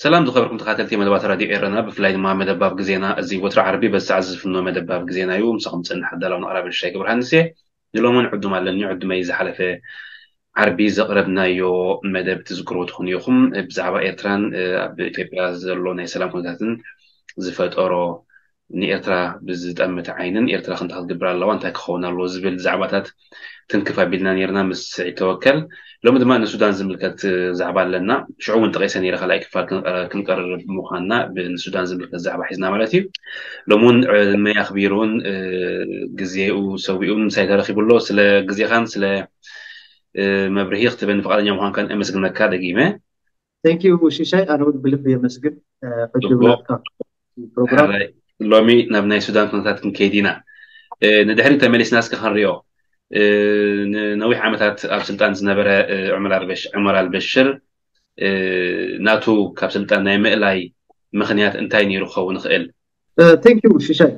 ሰላም ዝኸበርኩም ተኻተልቲ መደባት ራድዮ ኤረና፣ ብፍላይ ድማ መደባብ ግዜና፣ እዚ ወትሪ ዓርቢ በዚ ሰዓት ዝፍኖ መደባብ ግዜና እዩ። ምሳኹም ዝጸንሕ ኣዳላውን ኣቕራቢ ንሻይ ገብረሃንስ እየ። ንሎሚ እውን ዕዱም ኣለኒ። ዕዱመይ ዝሓለፈ ዓርቢ ዘቕረብናዮ መደብ ትዝክርዎ ትኾኑ ኢኹም። ብዛዕባ ኤርትራን ኣብ ኢትዮጵያ ዘሎ ናይ ሰላም ኩነታትን ዝፈጠሮ ንኤርትራ ብዝጠምት ዓይንን ኤርትራ ክንታይ ክትገብር ኣለዋ፣ እንታይ ክኸውን ኣለዎ ዝብል ዛዕባታት ትንክፍ ኣቢልና ነይርና ምስ ስዒድ ተወከል። ሎሚ ድማ ንሱዳን ዝምልከት ዛዕባ ኣለና። ሽዑ እውን ጠቒሰ ነይረ፣ ካልኣይ ክፋል ክንቀ- ክንቀርብ ምዃንና ብ- ንሱዳን ዝምልከት ዛዕባ ሒዝና ማለት እዩ። ሎሚ እውን ዕድመይ ኣኽቢሩን ግዜኡ ሰዊኡን ምሳይ ተረኺቡ ኣሎ። ስለ ግዜኻን ስለ መብርሂ ክትበኒ ፍቓደኛ ምዃንካን ኣመስግነካ ደጊመ። Thank you ሽሻይ፣ ኣነ እውን ብልቢ የመስግን ዕድል ናትካ ፕሮግራም። ሎሚ ናብ ናይ ሱዳን ኩነታት ክንከይድ ኢና። ንድሕሪት ተመሊስና እስከ ክንሪኦ። ንነዊሕ ዓመታት ኣብ ስልጣን ዝነበረ ዑመር ኣልበሽር ናቱ ካብ ስልጣን ናይ ምእላይ ምኽንያት እንታይ ነይሩ ክኸውን ይኽእል? Thank you ሽሻይ፣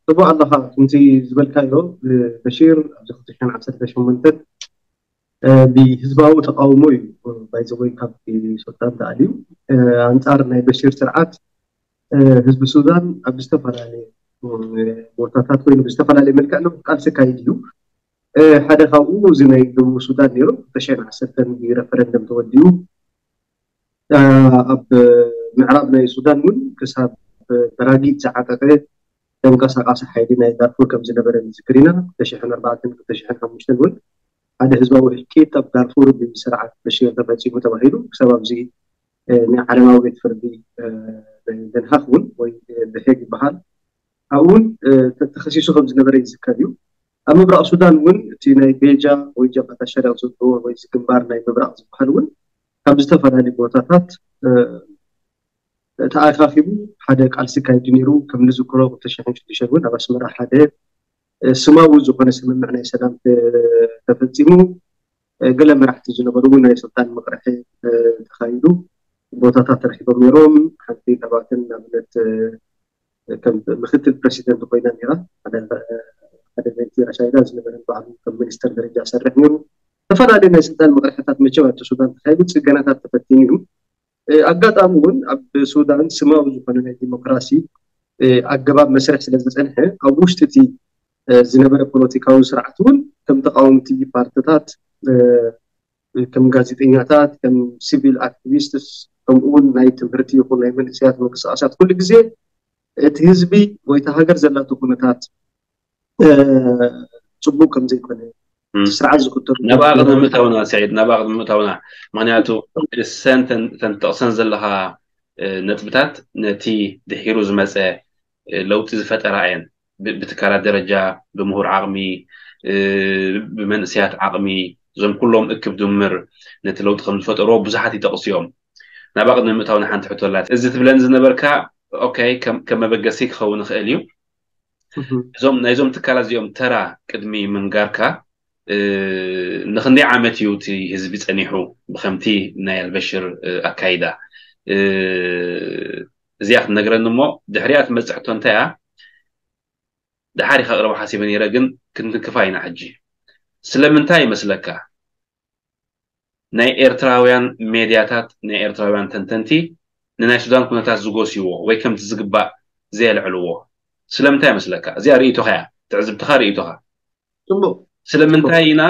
ጽቡቕ ኣለኻ። ከምቲ ዝበልካዮ በሺር ኣብዚ ክልተ ሽሕን ዓሰርተ ሸሞንተን ብህዝባዊ ተቃውሞ እዩ ባይዘወይ ካብ ሱዳን ተኣልዩ። ኣንጻር ናይ በሽር ስርዓት ህዝቢ ሱዳን ኣብ ዝተፈላለየ ቦታታት ኮይኑ ብዝተፈላለየ መልክዕ ቃልሲ ካይድ እዩ። ሓደ ካብኡ እዚ ናይ ደቡብ ሱዳን ነይሩ። ክልተ ሽሕን ዓሰርተን ብረፈረንደም ተወዲኡ ኣብ ምዕራብ ናይ ሱዳን እውን ክሳብ በራጊድ ዝዓጠጠ ተንቀሳቃሲ ሓይሊ ናይ ዳርፉር ከም ዝነበረ ንዝክር ኢና። ክልተ ሽሕን ኣርባዕተን ክልተ ሽሕን ሓሙሽተን እውን ሓደ ህዝባዊ ህልቂት ኣብ ዳርፉር ብስርዓት በሽር ተፈፂሙ ተባሂሉ ክሳብ ኣብዚ ናይ ዓለማዊ ቤት ፍርዲ ደንሃክ እውን ወይ ደሄግ ይበሃል ኣብኡ እውን ተኸሲሱ ከም ዝነበረ ይዝከር እዩ። ኣብ ምብራቕ ሱዳን እውን እቲ ናይ ቤጃ ወይ ጀብሃት ኣሸሪቕ ዝብልዎ ወይ እዚ ግንባር ናይ ምብራቕ ዝበሃል እውን ካብ ዝተፈላለዩ ቦታታት ተኣካኪቡ ሓደ ቃልሲ ካይዱ ነይሩ። ከም ንዝክሮ ክልተ ሽሕን ሽዱሽተን እውን ኣብ ኣስመራ ሓደ ስማዊ ዝኾነ ስምምዕ ናይ ሰላም ተፈፂሙ። ገለ መራሕቲ ዝነበሩ እውን ናይ ስልጣን ምቕርሒ ተኻይዱ ቦታታት ተረኪቦም ነይሮም። ሓንቲ ካብኣተን ንኣብነት ከም ምክትል ፕረሲደንት ኮይና ነይራ። ሓደ ናይቲ ራሻይዳ ዝነበረ ባዕሉ ከም ሚኒስተር ደረጃ ሰርሕ ነይሩ። ዝተፈላለዩ ናይ ስልጣን ምቕርሕታት መቸም ኣብቲ ሱዳን ተኻይዱ ፅገናታት ተፈቲኑ እዩ። ኣጋጣሚ እውን ኣብ ሱዳን ስማዊ ዝኾነ ናይ ዲሞክራሲ ኣገባብ መስርሕ ስለ ዝፀንሐ ኣብ ውሽጢ እቲ ዝነበረ ፖለቲካዊ ስርዓት እውን ከም ተቃወምቲ ፓርትታት ከም ጋዜጠኛታት ከም ሲቪል ኣክቲቪስትስ ከምኡ እውን ናይ ትምህርቲ ይኹን ናይ መንእሰያት ምንቅስቃሳት ኩሉ ግዜ እቲ ህዝቢ ወይ እታ ሃገር ዘላቶ ኩነታት ፅቡቅ ከም ዘይኮነ ስርዓት ዝክተሉ ናብኣ ቅድሚ ምእታውና ስዒድ ናብኣ ቅድሚ ምእታውና ምክንያቱ እሰን ተንጠቕሰን ዘለካ ነጥብታት ነቲ ድሒሩ ዝመፀ ለውጢ ዝፈጠራ እየን። ብትካላት ደረጃ ብምሁር ዓቕሚ ብመንእሰያት ዓቕሚ እዞም ኩሎም እክብ ድምር ነቲ ለውጢ ከም ዝፈጠርዎ ብዙሓት ይጠቕሱ እዮም። ናብኣ ቅድሚ ምእታው ንሓንቲ ሕቶ ኣላት። እዚ ትብለን ዝነበርካ ኦኬ ከም መበገሲ ክኸውን ይኽእል እዩ። እዞም ናይዞም ትካላት እዚኦም ተራ ቅድሚ ምንጋርካ ንክንደይ ዓመት እዩ እቲ ህዝቢ ጸኒሑ ብከምቲ ናይ ኣልበሽር ኣካይዳ? እዚኣ ክትነግረኒ እሞ ድሕሪኣ ትመጽእ ሕቶ እንታይ እያ? ደሓር ኢኻ ቅረባ ሓሲበ ነይረ ግን ክንትንክፋ ኢና ሕጂ። ስለምንታይ ይመስለካ ናይ ኤርትራውያን ሜድያታት ናይ ኤርትራውያን ተንተንቲ ንናይ ሱዳን ኩነታት ዝጎስይዎ ወይ ከምቲ ዝግባእ ዘየልዕልዎ ስለምንታይ ይመስለካ? እዚኣ ርእይቶኻ እያ፣ ትዕዝብትኻ ርእይቶኻ። ጽቡቕ። ስለምንታይ ኢና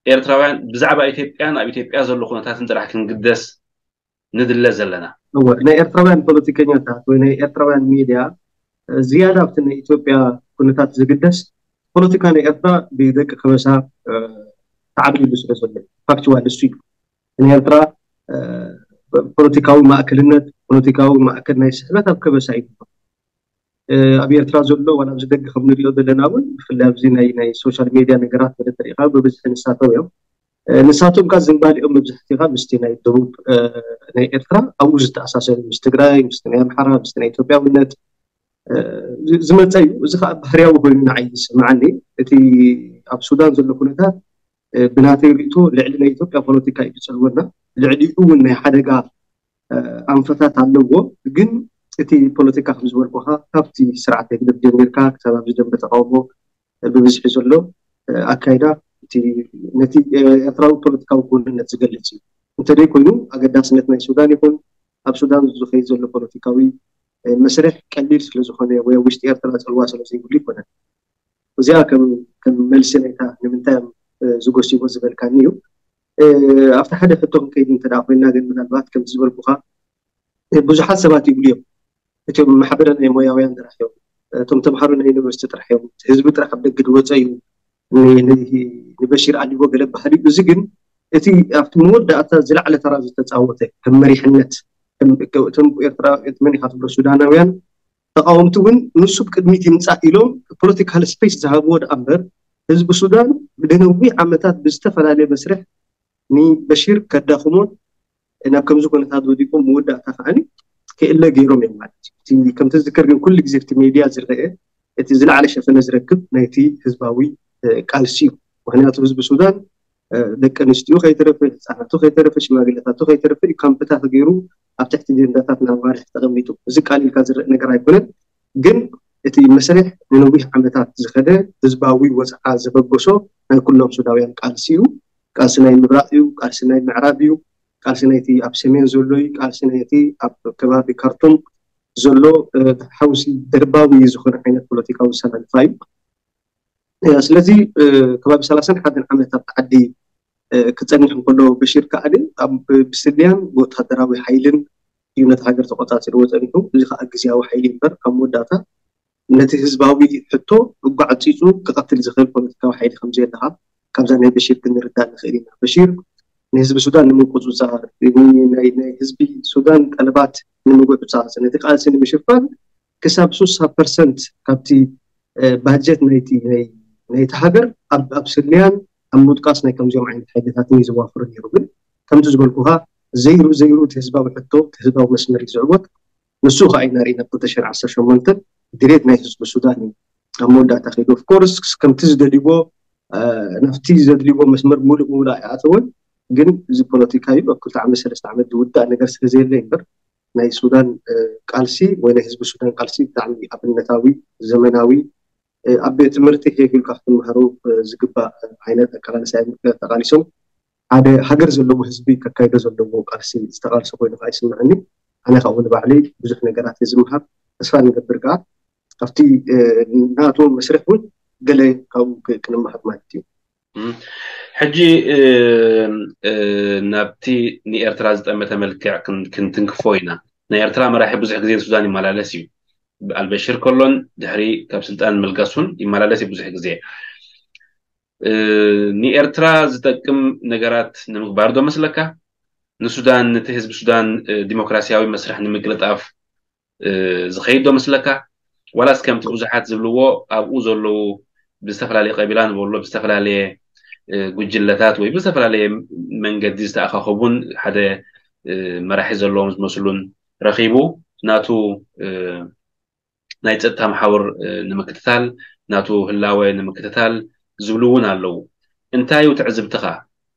ኤርትራውያን ብዛዕባ ኢትዮጵያን ኣብ ኢትዮጵያ ዘሎ ኩነታትን ጥራሕ ክንግደስ ንድለ ዘለና? እወ፣ ናይ ኤርትራውያን ፖለቲከኛታት ወይ ናይ ኤርትራውያን ሚድያ ዝያዳ ኣብቲ ናይ ኢትዮጵያ ኩነታት ዝግደስ ፖለቲካ ናይ ኤርትራ ብደቂ ከበሳ ተዓብሊሉ ስለ ዘሎ ፋክቹዋል እሱ እዩ። ናይ ኤርትራ ፖለቲካዊ ማእከልነት ፖለቲካዊ ማእከል ናይ ስሕበት ኣብ ከበሳ እዩ። ኣብ ኤርትራ ዘሎ ዋላ ኣብዚ ደገ ከም ንሪኦ ዘለና እውን ብፍላይ ኣብዚ ናይ ናይ ሶሻል ሜድያ ነገራት መደተሪኻ ብብዝሒ ንሳተው እዮም። ንሳቶም ካ ዝንባሊኦም መብዛሕትኻ ምስቲ ናይ ደቡብ ናይ ኤርትራ ኣብኡ ዝተኣሳሰሩ ምስ ትግራይ ምስቲ ናይ ኣምሓራ ምስቲ ናይ ኢትዮጵያውነት ዝመፀ እዩ። እዚ ከዓ ባህርያዊ ኮይኑ ንዓይ ይስምዓኒ። እቲ ኣብ ሱዳን ዘሎ ኩነታት ብናተይ ርእቶ ልዕሊ ናይ ኢትዮጵያ ፖለቲካ እዩ ዝፀልወና። ልዕሊኡ እውን ናይ ሓደጋ ኣንፈታት ኣለዎ። ግን እቲ ፖለቲካ ከም ዝበልኩኻ ካብቲ ስርዓት ህግደፍ ጀሚርካ ክሳብ ኣብዚ ደንበ ተቃውሞ ብብዝሒ ዘሎ ኣካይዳ እቲ ነቲ ኤርትራዊ ፖለቲካዊ ክውንነት ዝገልጽ እዩ። እንተደይ ኮይኑ ኣገዳስነት ናይ ሱዳን ይኹን ኣብ ሱዳን ዝኸይድ ዘሎ ፖለቲካዊ መስርሕ ቀሊል ስለ ዝኾነ ወይ ኣብ ውሽጢ ኤርትራ ጽልዋ ስለ ዘይብሉ ይኮነን። እዚኣ ከም ከም መልሲ ናይታ ንምንታይ እዮም ዝጎስይዎ ዝበልካኒ እዩ። ኣብቲ ሓደ ሕቶ ክንከይድ እንተ ኮይና ግን ምናልባት ከምቲ ዝበልኩኻ ብዙሓት ሰባት ይብሉ እዮም። እቶም ማሕበረ ናይ ሞያውያን ጥራሕ እዮም፣ እቶም ተምሃሮ ናይ ዩኒቨርሲቲ ጥራሕ እዮም፣ ህዝቢ ጥራሕ ኣብ ደገ ዝወፀ እዩ ንበሺር ኣሊዎ ገለ ባህል እዩ። እዚ ግን እቲ ኣብቲ መወዳእታ ዝለዓለ ተራ ዝተፃወተ ከም መሪሕነት እቶም ኤርትራ መን ኢኻ ትብሎ ሱዳናውያን ተቃወምቲ እውን ንሱ ብቅድሚት ይምፃእ ኢሎም ፖለቲካል ስፔስ ዝሃብዎ ደኣ እምበር ህዝቢ ሱዳን ብደነዊሕ ዓመታት ብዝተፈላለየ መስርሕ ንበሺር ከዳኽሞን ናብ ከምዚ ኩነታት ወዲቁ መወዳእታ ከዓኒ ክእለ ገይሮም እዮም ማለት እዩ። ከምቲ ዝዝከር ግን ኩሉ ግዜ እቲ ሜድያ ዝረአ እቲ ዝለዓለ ሸፈነ ዝረክብ ናይቲ ህዝባዊ ቃልሲ እዩ። ምክንያቱ ህዝቢ ሱዳን ደቂ ኣንስትዮ ከይተረፈ ህፃናቱ ከይተረፈ ሽማግለታቱ ከይተረፈ እዩ ካምፕታት ገይሩ ኣብ ትሕቲ ጀንዳታት ንኣዋርሕ ተቐሚጡ። እዚ ቃል ኢልካ ዝረአ ነገር ኣይኮነን። ግን እቲ መስርሕ ንነዊሕ ዓመታት ዝኸደ ህዝባዊ ወፅዓ ዘበገሶ ናይ ኩሎም ሱዳውያን ቃልሲ እዩ። ቃልሲ ናይ ምብራቕ እዩ፣ ቃልሲ ናይ ምዕራብ እዩ፣ ቃልሲ ናይቲ ኣብ ሰሜን ዘሎ እዩ፣ ቃልሲ ናይቲ ኣብ ከባቢ ካርቱም ዘሎ ሓውሲ ደርባዊ ዝኾነ ዓይነት ፖለቲካዊ ኣሰላልፋ እዩ። ስለዚ ከባቢ ሰላሳን ሓደን ዓመት ኣብቲ ዓዲ ክፀንሕ እንከሎ በሺር ከኣ ብስልያን ብወታደራዊ ሓይልን እዩ ነቲ ሃገር ተቆፃፂርዎ ፀኒሑ። እዚ ከዓ ግዝያዊ ሓይሊ እምበር ኣብ መወዳእታ ነቲ ህዝባዊ ሕቶ እጓ ዓፂፁ ክቐትል ዝኽእል ፖለቲካዊ ሓይሊ ከምዘየለ ከዓ ካብዛ ናይ በሺር ክንርዳእ ንኽእል ኢና። በሺር ንህዝቢ ሱዳን ንምቁፅፃር ናይ ህዝቢ ሱዳን ጠለባት ንምጉዕፃፅ ነቲ ቃልሲ ንምሽፋን ክሳብ ሱሳ ፐርሰንት ካብቲ ባጀት ናይቲ ናይቲ ሃገር ኣብ ስልያን ኣብ ምጥቃስ ናይ ከምዚኦም ዓይነት ሓይልታትን እዩ ዘዋፍሮ ነይሩ። ግን ከምቲ ዝበልኩኻ ዘይሩ ዘይሩ እቲ ህዝባዊ ሕቶ እቲ ህዝባዊ መስመር እዩ ዝዕወት። ንሱ ከዓ ኢና ርኢና ክልተ ሽሕን ዓሰርተ ሸሞንተን ድሌት ናይ ህዝቢ ሱዳን እዩ ኣብ መወዳእታ ከይዱ። ኦፍኮርስ ከምቲ ዝደልይዎ ናብቲ ዘድልይዎ መስመር ሙሉእ ሙሉእ ኣይኣተወን። ግን እዚ ፖለቲካ እዩ ኣብ ክልተ ዓመት ሰለስተ ዓመት ዝውዳእ ነገር ስለ ዘየለ እምበር ናይ ሱዳን ቃልሲ ወይ ናይ ህዝቢ ሱዳን ቃልሲ ብጣዕሚ ኣብነታዊ ዘመናዊ ኣብ ቤት ትምህርቲ ሄግ ኢልካ ክትመሃሮ ዝግባእ ዓይነት ኣቀላልሳ እዮም ተቃሊሶም። ሓደ ሃገር ዘለዎ ህዝቢ ከካይዶ ዘለዎ ቃልሲ ዝተቃልሶ ኮይኑ ከዓ ይስምዐኒ። ኣነ ካብኡ ንባዕለይ ብዙሕ ነገራት እየ ዝምሃር። ተስፋ ንገብር ከዓ ካብቲ ናቱ መስርሕ እውን ገለ ካብኡ ክንመሃር ማለት እዩ። ሕጂ ናብቲ ንኤርትራ ዝጠመተ መልክዕ ክንትንክፎ ኢና። ናይ ኤርትራ መራሒ ብዙሕ ግዜ ንሱዳን ይመላለስ እዩ። ኣልበሽር ከሎን ድሕሪ ካብ ስልጣን ምልጋሱን ይመላለስ እዩ ብዙሕ ግዜ። ንኤርትራ ዝጠቅም ነገራት ንምግባር ዶ መስለካ? ንሱዳን ነቲ ህዝቢ ሱዳን ዲሞክራሲያዊ መስርሕ ንምግልጣፍ ዝኸይድ ዶ መስለካ? ዋላስ ከምቲ ብዙሓት ዝብልዎ ኣብኡ ዘለዉ ብዝተፈላለየ ቀቢላ ንበሎ ብዝተፈላለየ ጉጅለታት ወይ ብዝተፈላለየ መንገዲ ዝተኣኻኸቡን ሓደ መራሒ ዘለዎም ዝመስሉን ረኺቡ ናቱ ናይ ጸጥታ መሓውር ንምክትታል ናቱ ህላወ ንምክትታል ዝብሉ እውን ኣለዉ። እንታይ እዩ ትዕዝብትኻ?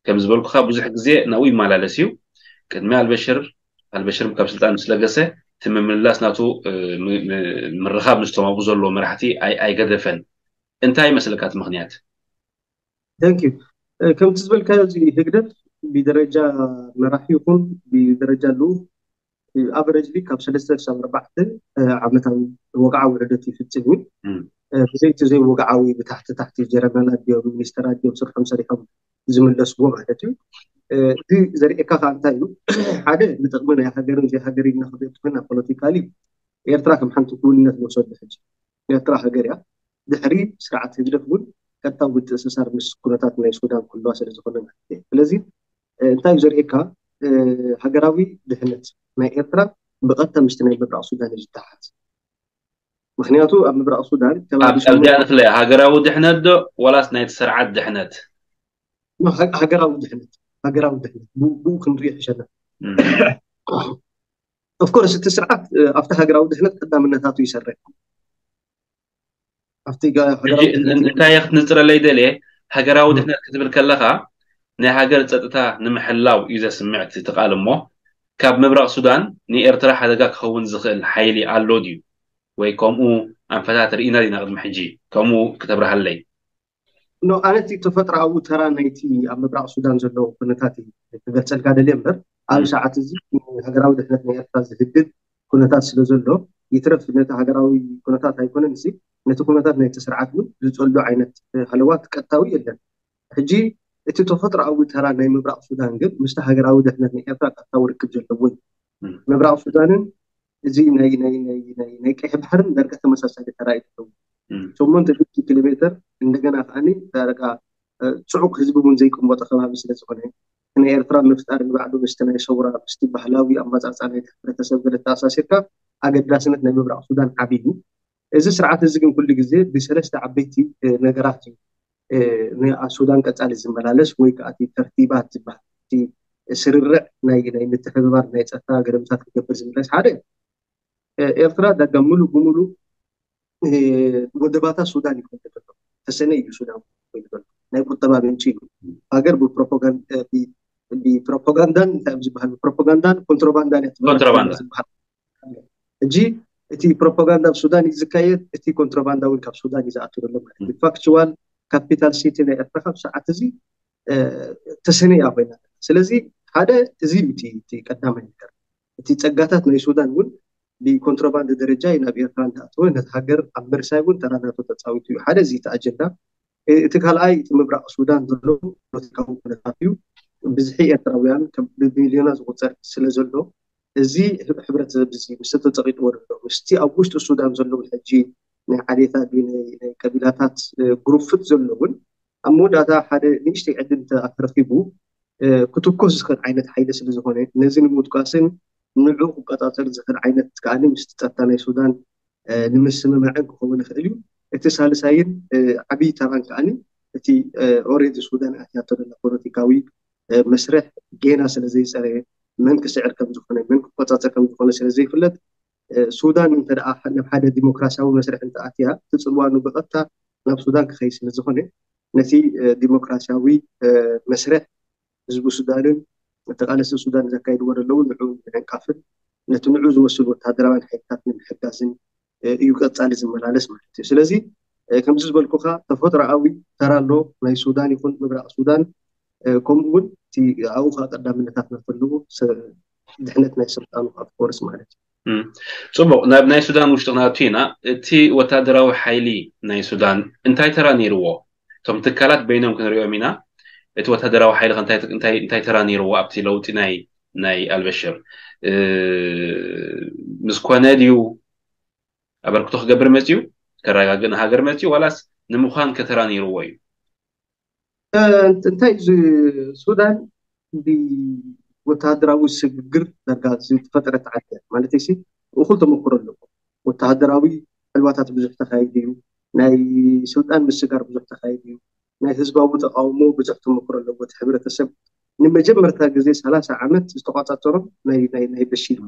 ከም ዝበልኩኻ ብዙሕ ግዜ ናብኡ ይመላለስ እዩ። ቅድሚ ኣልበሽር ኣልበሽር ካብ ስልጣን ምስ ለገሰ እቲ ምምልላስ ናቱ ምርኻብ ምስቶም ኣብኡ ዘለዉ መራሕቲ ኣይገደፈን። እንታይ ይመስለካ እቲ ምኽንያት? ከምቲ ዝበልካዮ እዚ ህግደፍ ብደረጃ መራሒ ይኹን ብደረጃ ልኡኽ ኣቨረጅሊ ካብ ሰለስተ ክሳብ ኣርባዕተ ዓመታዊ ወግዓዊ ዑደት ይፍፅም እዩ። ብዘይቲ ዘይወግዓዊ ብታሕቲ ታሕቲ ጀነራላት ድዮም ሚኒስተራት ድዮም ስርሖም ሰሪሖም ዝምለስዎ ማለት እዩ። እቲ ዘርእየካ ከዓ እንታይ እዩ? ሓደ ንጥቕሚ ናይ ሃገርን ዘይሃገር ኢልና ክበትኩና ፖለቲካሊ ኤርትራ ከም ሓንቲ ክውንነት ንወሰዱ ሕጂ ኤርትራ ሃገር እያ። ድሕሪ ስርዓት ህግደፍ እውን ቀጥታዊ ምትእስሳር ምስ ኩነታት ናይ ሱዳን ክህልዋ ስለ ዝኾነ ማለት እዩ። ስለዚ እንታይ እዩ ዘርእየካ? ሃገራዊ ድሕነት ናይ ኤርትራ ብቐጥታ ምስቲ ናይ ምብራቕ ሱዳን እዩ ዝተሓዝ። ምክንያቱ ኣብ ምብራቕ ሱዳን ከባቢ ኣብዚኣ ንፍለያ ሃገራዊ ድሕነት ዶ ዋላስ ናይቲ ስርዓት ድሕነት? ሃገራዊ ድሕነት፣ ሃገራዊ ድሕነት ብኡ ክንሪኦ ይሕሸና። ኦፍኮርስ እቲ ስርዓት ኣብቲ ሃገራዊ ድሕነት ቀዳምነታቱ ይሰርሕ። እንታይ ክትንፅረለይ ደልየ፣ ሃገራዊ ድሕነት ክትብል ከለካ ናይ ሃገር ፀጥታ ንምሕላው እዩ ዘስምዕ እቲ ቃል። እሞ ካብ ምብራቕ ሱዳን ንኤርትራ ሓደጋ ክኸውን ዝኽእል ሓይሊ ኣሎ ድዩ? ወይ ከምኡ ኣንፈታት ርኢና ዲና ቅድሚ ሕጂ? ከምኡ ክተብርሃለይ። ኖ፣ ኣነ እቲ ተፈጥሮኣዊ ተራ ናይቲ ኣብ ምብራቕ ሱዳን ዘሎ ኩነታት ክገልፀልካ ደልየ እምበር፣ ኣብ ሰዓት እዚ ሃገራዊ ድሕነት ናይ ኤርትራ ዝህግድ ኩነታት ስለ ዘሎ፣ ይትረፍ ነቲ ሃገራዊ ኩነታት ኣይኮነን፣ እዚ ነቲ ኩነታት ናይቲ ስርዓት እውን ዝፀሉ ዓይነት ሃለዋት ቀጥታዊ የለን። ሕጂ እቲ ተፈጥሮኣዊ ተራ ናይ ምብራቕ ሱዳን ግን ምስቲ ሃገራዊ ድሕነት ናይ ኤርትራ ቀጥታዊ ርክብ ዘለዎ እዩ። ምብራቕ ሱዳንን እዚ ናይ ናይ ናይ ናይ ናይ ቀይሕ ባሕርን ዳርጋ ተመሳሳሊ ተራ እዩ ዘለዎ። ሸሞንተ ሚእቲ ኪሎ ሜትር እንደገና ከዓኒ ዳርጋ ፅዑቕ ህዝቢ እውን ዘይቅመጦ ከባቢ ስለ ዝኾነ፣ ናይ ኤርትራ ምፍጣር ንባዕሉ ምስቲ ናይ ሰውራ ምስቲ ባህላዊ ኣመፃፅኣ ናይቲ ሕብረተሰብ ገለ ተኣሳሲርካ ኣገዳስነት ናይ ምብራቕ ሱዳን ዓብዪ እዩ። እዚ ስርዓት እዚ ግን ኩሉ ግዜ ብሰለስተ ዓበይቲ ነገራት እዩ ኣብ ሱዳን ቀፃሊ ዝመላለስ ወይ ከዓ እቲ ተርቲባት ዝበሃል እቲ ስርርዕ ናይ ናይ ምትሕብባር ናይ ፀጥታ ገደምታት ክገብር ዝመለስ። ሓደ ኤርትራ ዳጋ ሙሉ ብሙሉ ወደባታ ሱዳን ይኮን ዘሎ፣ ተሰነ እዩ ሱዳን ኮይኑ ዘሎ። ናይ ቁጠባ ምንጪ እዩ። ሃገር ብፕሮፓጋንዳን እንታይ ዝበሃል ብፕሮፓጋንዳን ኮንትሮባንዳን እያ ትበሃል። ሕጂ እቲ ፕሮፓጋንዳ ኣብ ሱዳን እዩ ዝካየድ፣ እቲ ኮንትሮባንዳ እውን ካብ ሱዳን እዩ ዝኣቱ ዘሎ ማለት እዩ። ፋክቹዋል ካፒታል ሲቲ ናይ ኤርትራ ካብ ሰዓት እዚ ተሰነያ ኮይና። ስለዚ ሓደ እዚ እዩ እቲ ቀዳማይ ነገር። እቲ ፀጋታት ናይ ሱዳን እውን ብኮንትሮባንድ ደረጃ እዩ ናብ ኤርትራ እንዳኣተወ ነቲ ሃገር ኣብ ምርሳይ እውን ተራ ናቱ ተፃዊቱ እዩ። ሓደ እዚ እቲ ኣጀንዳ። እቲ ካልኣይ እቲ ምብራቕ ሱዳን ዘሎ ፖለቲካዊ ኩነታት እዩ። ብዝሒ ኤርትራውያን ብሚልዮና ዝቁፀር ስለ ዘሎ እዚ ሕብረተሰብ እዚ ምስ ተፀቂጥዎ ዘሎ ምስቲ ኣብ ውሽጢ ሱዳን ዘለውን ሕጂ ናይ ዓሌታት ናይ ቀቢላታት ግሩፍት ዘለውን ኣብ መወዳእታ ሓደ ንእሽተይ ዕድል እንተረኪቡ ክትኮስ ዝኽእል ዓይነት ሓይሊ ስለ ዝኾነ ነዚ ንምጥቃስን ንዑ ክቆፃፀር ዝኽእል ዓይነት ከዓኒ ምስ ፀጥታ ናይ ሱዳን ንምስምማዕን ክኸውን ይኽእል እዩ። እቲ ሳልሳይን ዓብዪ ተራን ከዓኒ እቲ ኦሬዲ ሱዳን ኣትያቶ ዘላ ፖለቲካዊ መስርሕ ጌና ስለ ዘይፀረየ መን ክስዕር ከም ዝኾነ መን ክቆፃፀር ከም ዝኾነ ስለ ዘይፍለጥ ሱዳን እንተ ደኣ ናብ ሓደ ዲሞክራሲያዊ መስርሕ እንተ ኣትያ እቲ ፅልዋ ብቐጥታ ናብ ሱዳን ክኸይድ ስለ ዝኾነ ነቲ ዲሞክራሲያዊ መስርሕ ህዝቢ ሱዳንን ተቃለስቲ ሱዳን ዘካይድዎ ዘለዉ ንዑ ንምዕንቃፍን ነቲ ንዑ ዝመስሉ ወታደራውያን ሓይልታት ንምሕጋዝን እዩ ቀፃሊ ዝመላለስ ማለት እዩ። ስለዚ ከምዚ ዝበልኩካ ተፈጥሮኣዊ ተራ ኣሎ ናይ ሱዳን ይኹን ምብራቕ ሱዳን ከምኡ እውን እቲ ኣብኡ ከዓ ቀዳምነታት ናተለዎ ድሕነት ናይ ስልጣኑ ኣፍኮርስ ማለት እዩ። ፅቡቅ፣ ናብ ናይ ሱዳን ውሽጢ ክነኣቱ ኢና። እቲ ወታደራዊ ሓይሊ ናይ ሱዳን እንታይ ተራ ነይርዎ? እቶም ትካላት በይኖም ክንሪኦም ኢና። እቲ ወታደራዊ ሓይሊ እንታይ ተራ ነይርዎ ኣብቲ ለውጢ ናይ ናይ ኣልበሽር? ምስ ኮነ ድዩ ኣበርክቶ ክገብር መፅዩ? ከረጋግእ ንሃገር መፅዩ ዋላስ ንምዃን ከተራ ነይርዎ እዩ? እንታይ ሱዳን ብወተሃደራዊ ስግግር ዳርጋ ዝተፈጠረት ዓዲ ማለት ሲ እኹል ተመክሮ ኣለዎ። ወተሃደራዊ ዕልዋታት ብዙሕ ተካይዱ እዩ። ናይ ስልጣን ምስጋር ብዙሕ ተካይዱ እዩ። ናይ ህዝባዊ ተቃውሞ ብዙሕ ተመክሮ ኣለዎ። እቲ ሕብረተሰብ ንመጀመርታ ግዜ ሰላሳ ዓመት ዝተቋፃፀሮ ናይ ናይ ናይ በሺር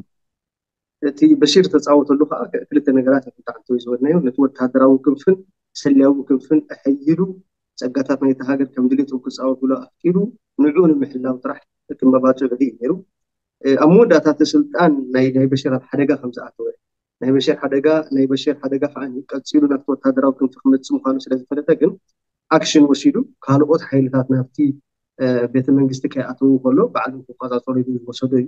እቲ በሺር ተፃወተሉ ከዓ ክልተ ነገራት እዮም ብጣዕሚ ዝበልናዮ ነቲ ወተሃደራዊ ክንፍን ሰልያዊ ክንፍን ኣሐይሉ ፀጋታት ናይቲ ሃገር ከም ድሌቶም ክፃወትሉ ኣፍቂዱ ንዑ ንምሕላው ጥራሕ ክመባፅዑ እዩ ነይሩ። ኣብ መወዳእታ እቲ ስልጣን ናይ ናይ በሽር ኣብ ሓደጋ ከም ዝኣተወ ናይ በሽር ሓደጋ ናይ በሽር ሓደጋ ከዓ ቀፂሉ ናብቲ ወታደራዊ ክንፊ ክመፅእ ምኳኑ ስለዝፈለጠ ግን ኣክሽን ወሲዱ ካልኦት ሓይልታት ናብቲ ቤተ መንግስቲ ከይኣተዉ ከሎ ባዕሉ ክቆፃፀሩ ዝወሰዶ እዩ።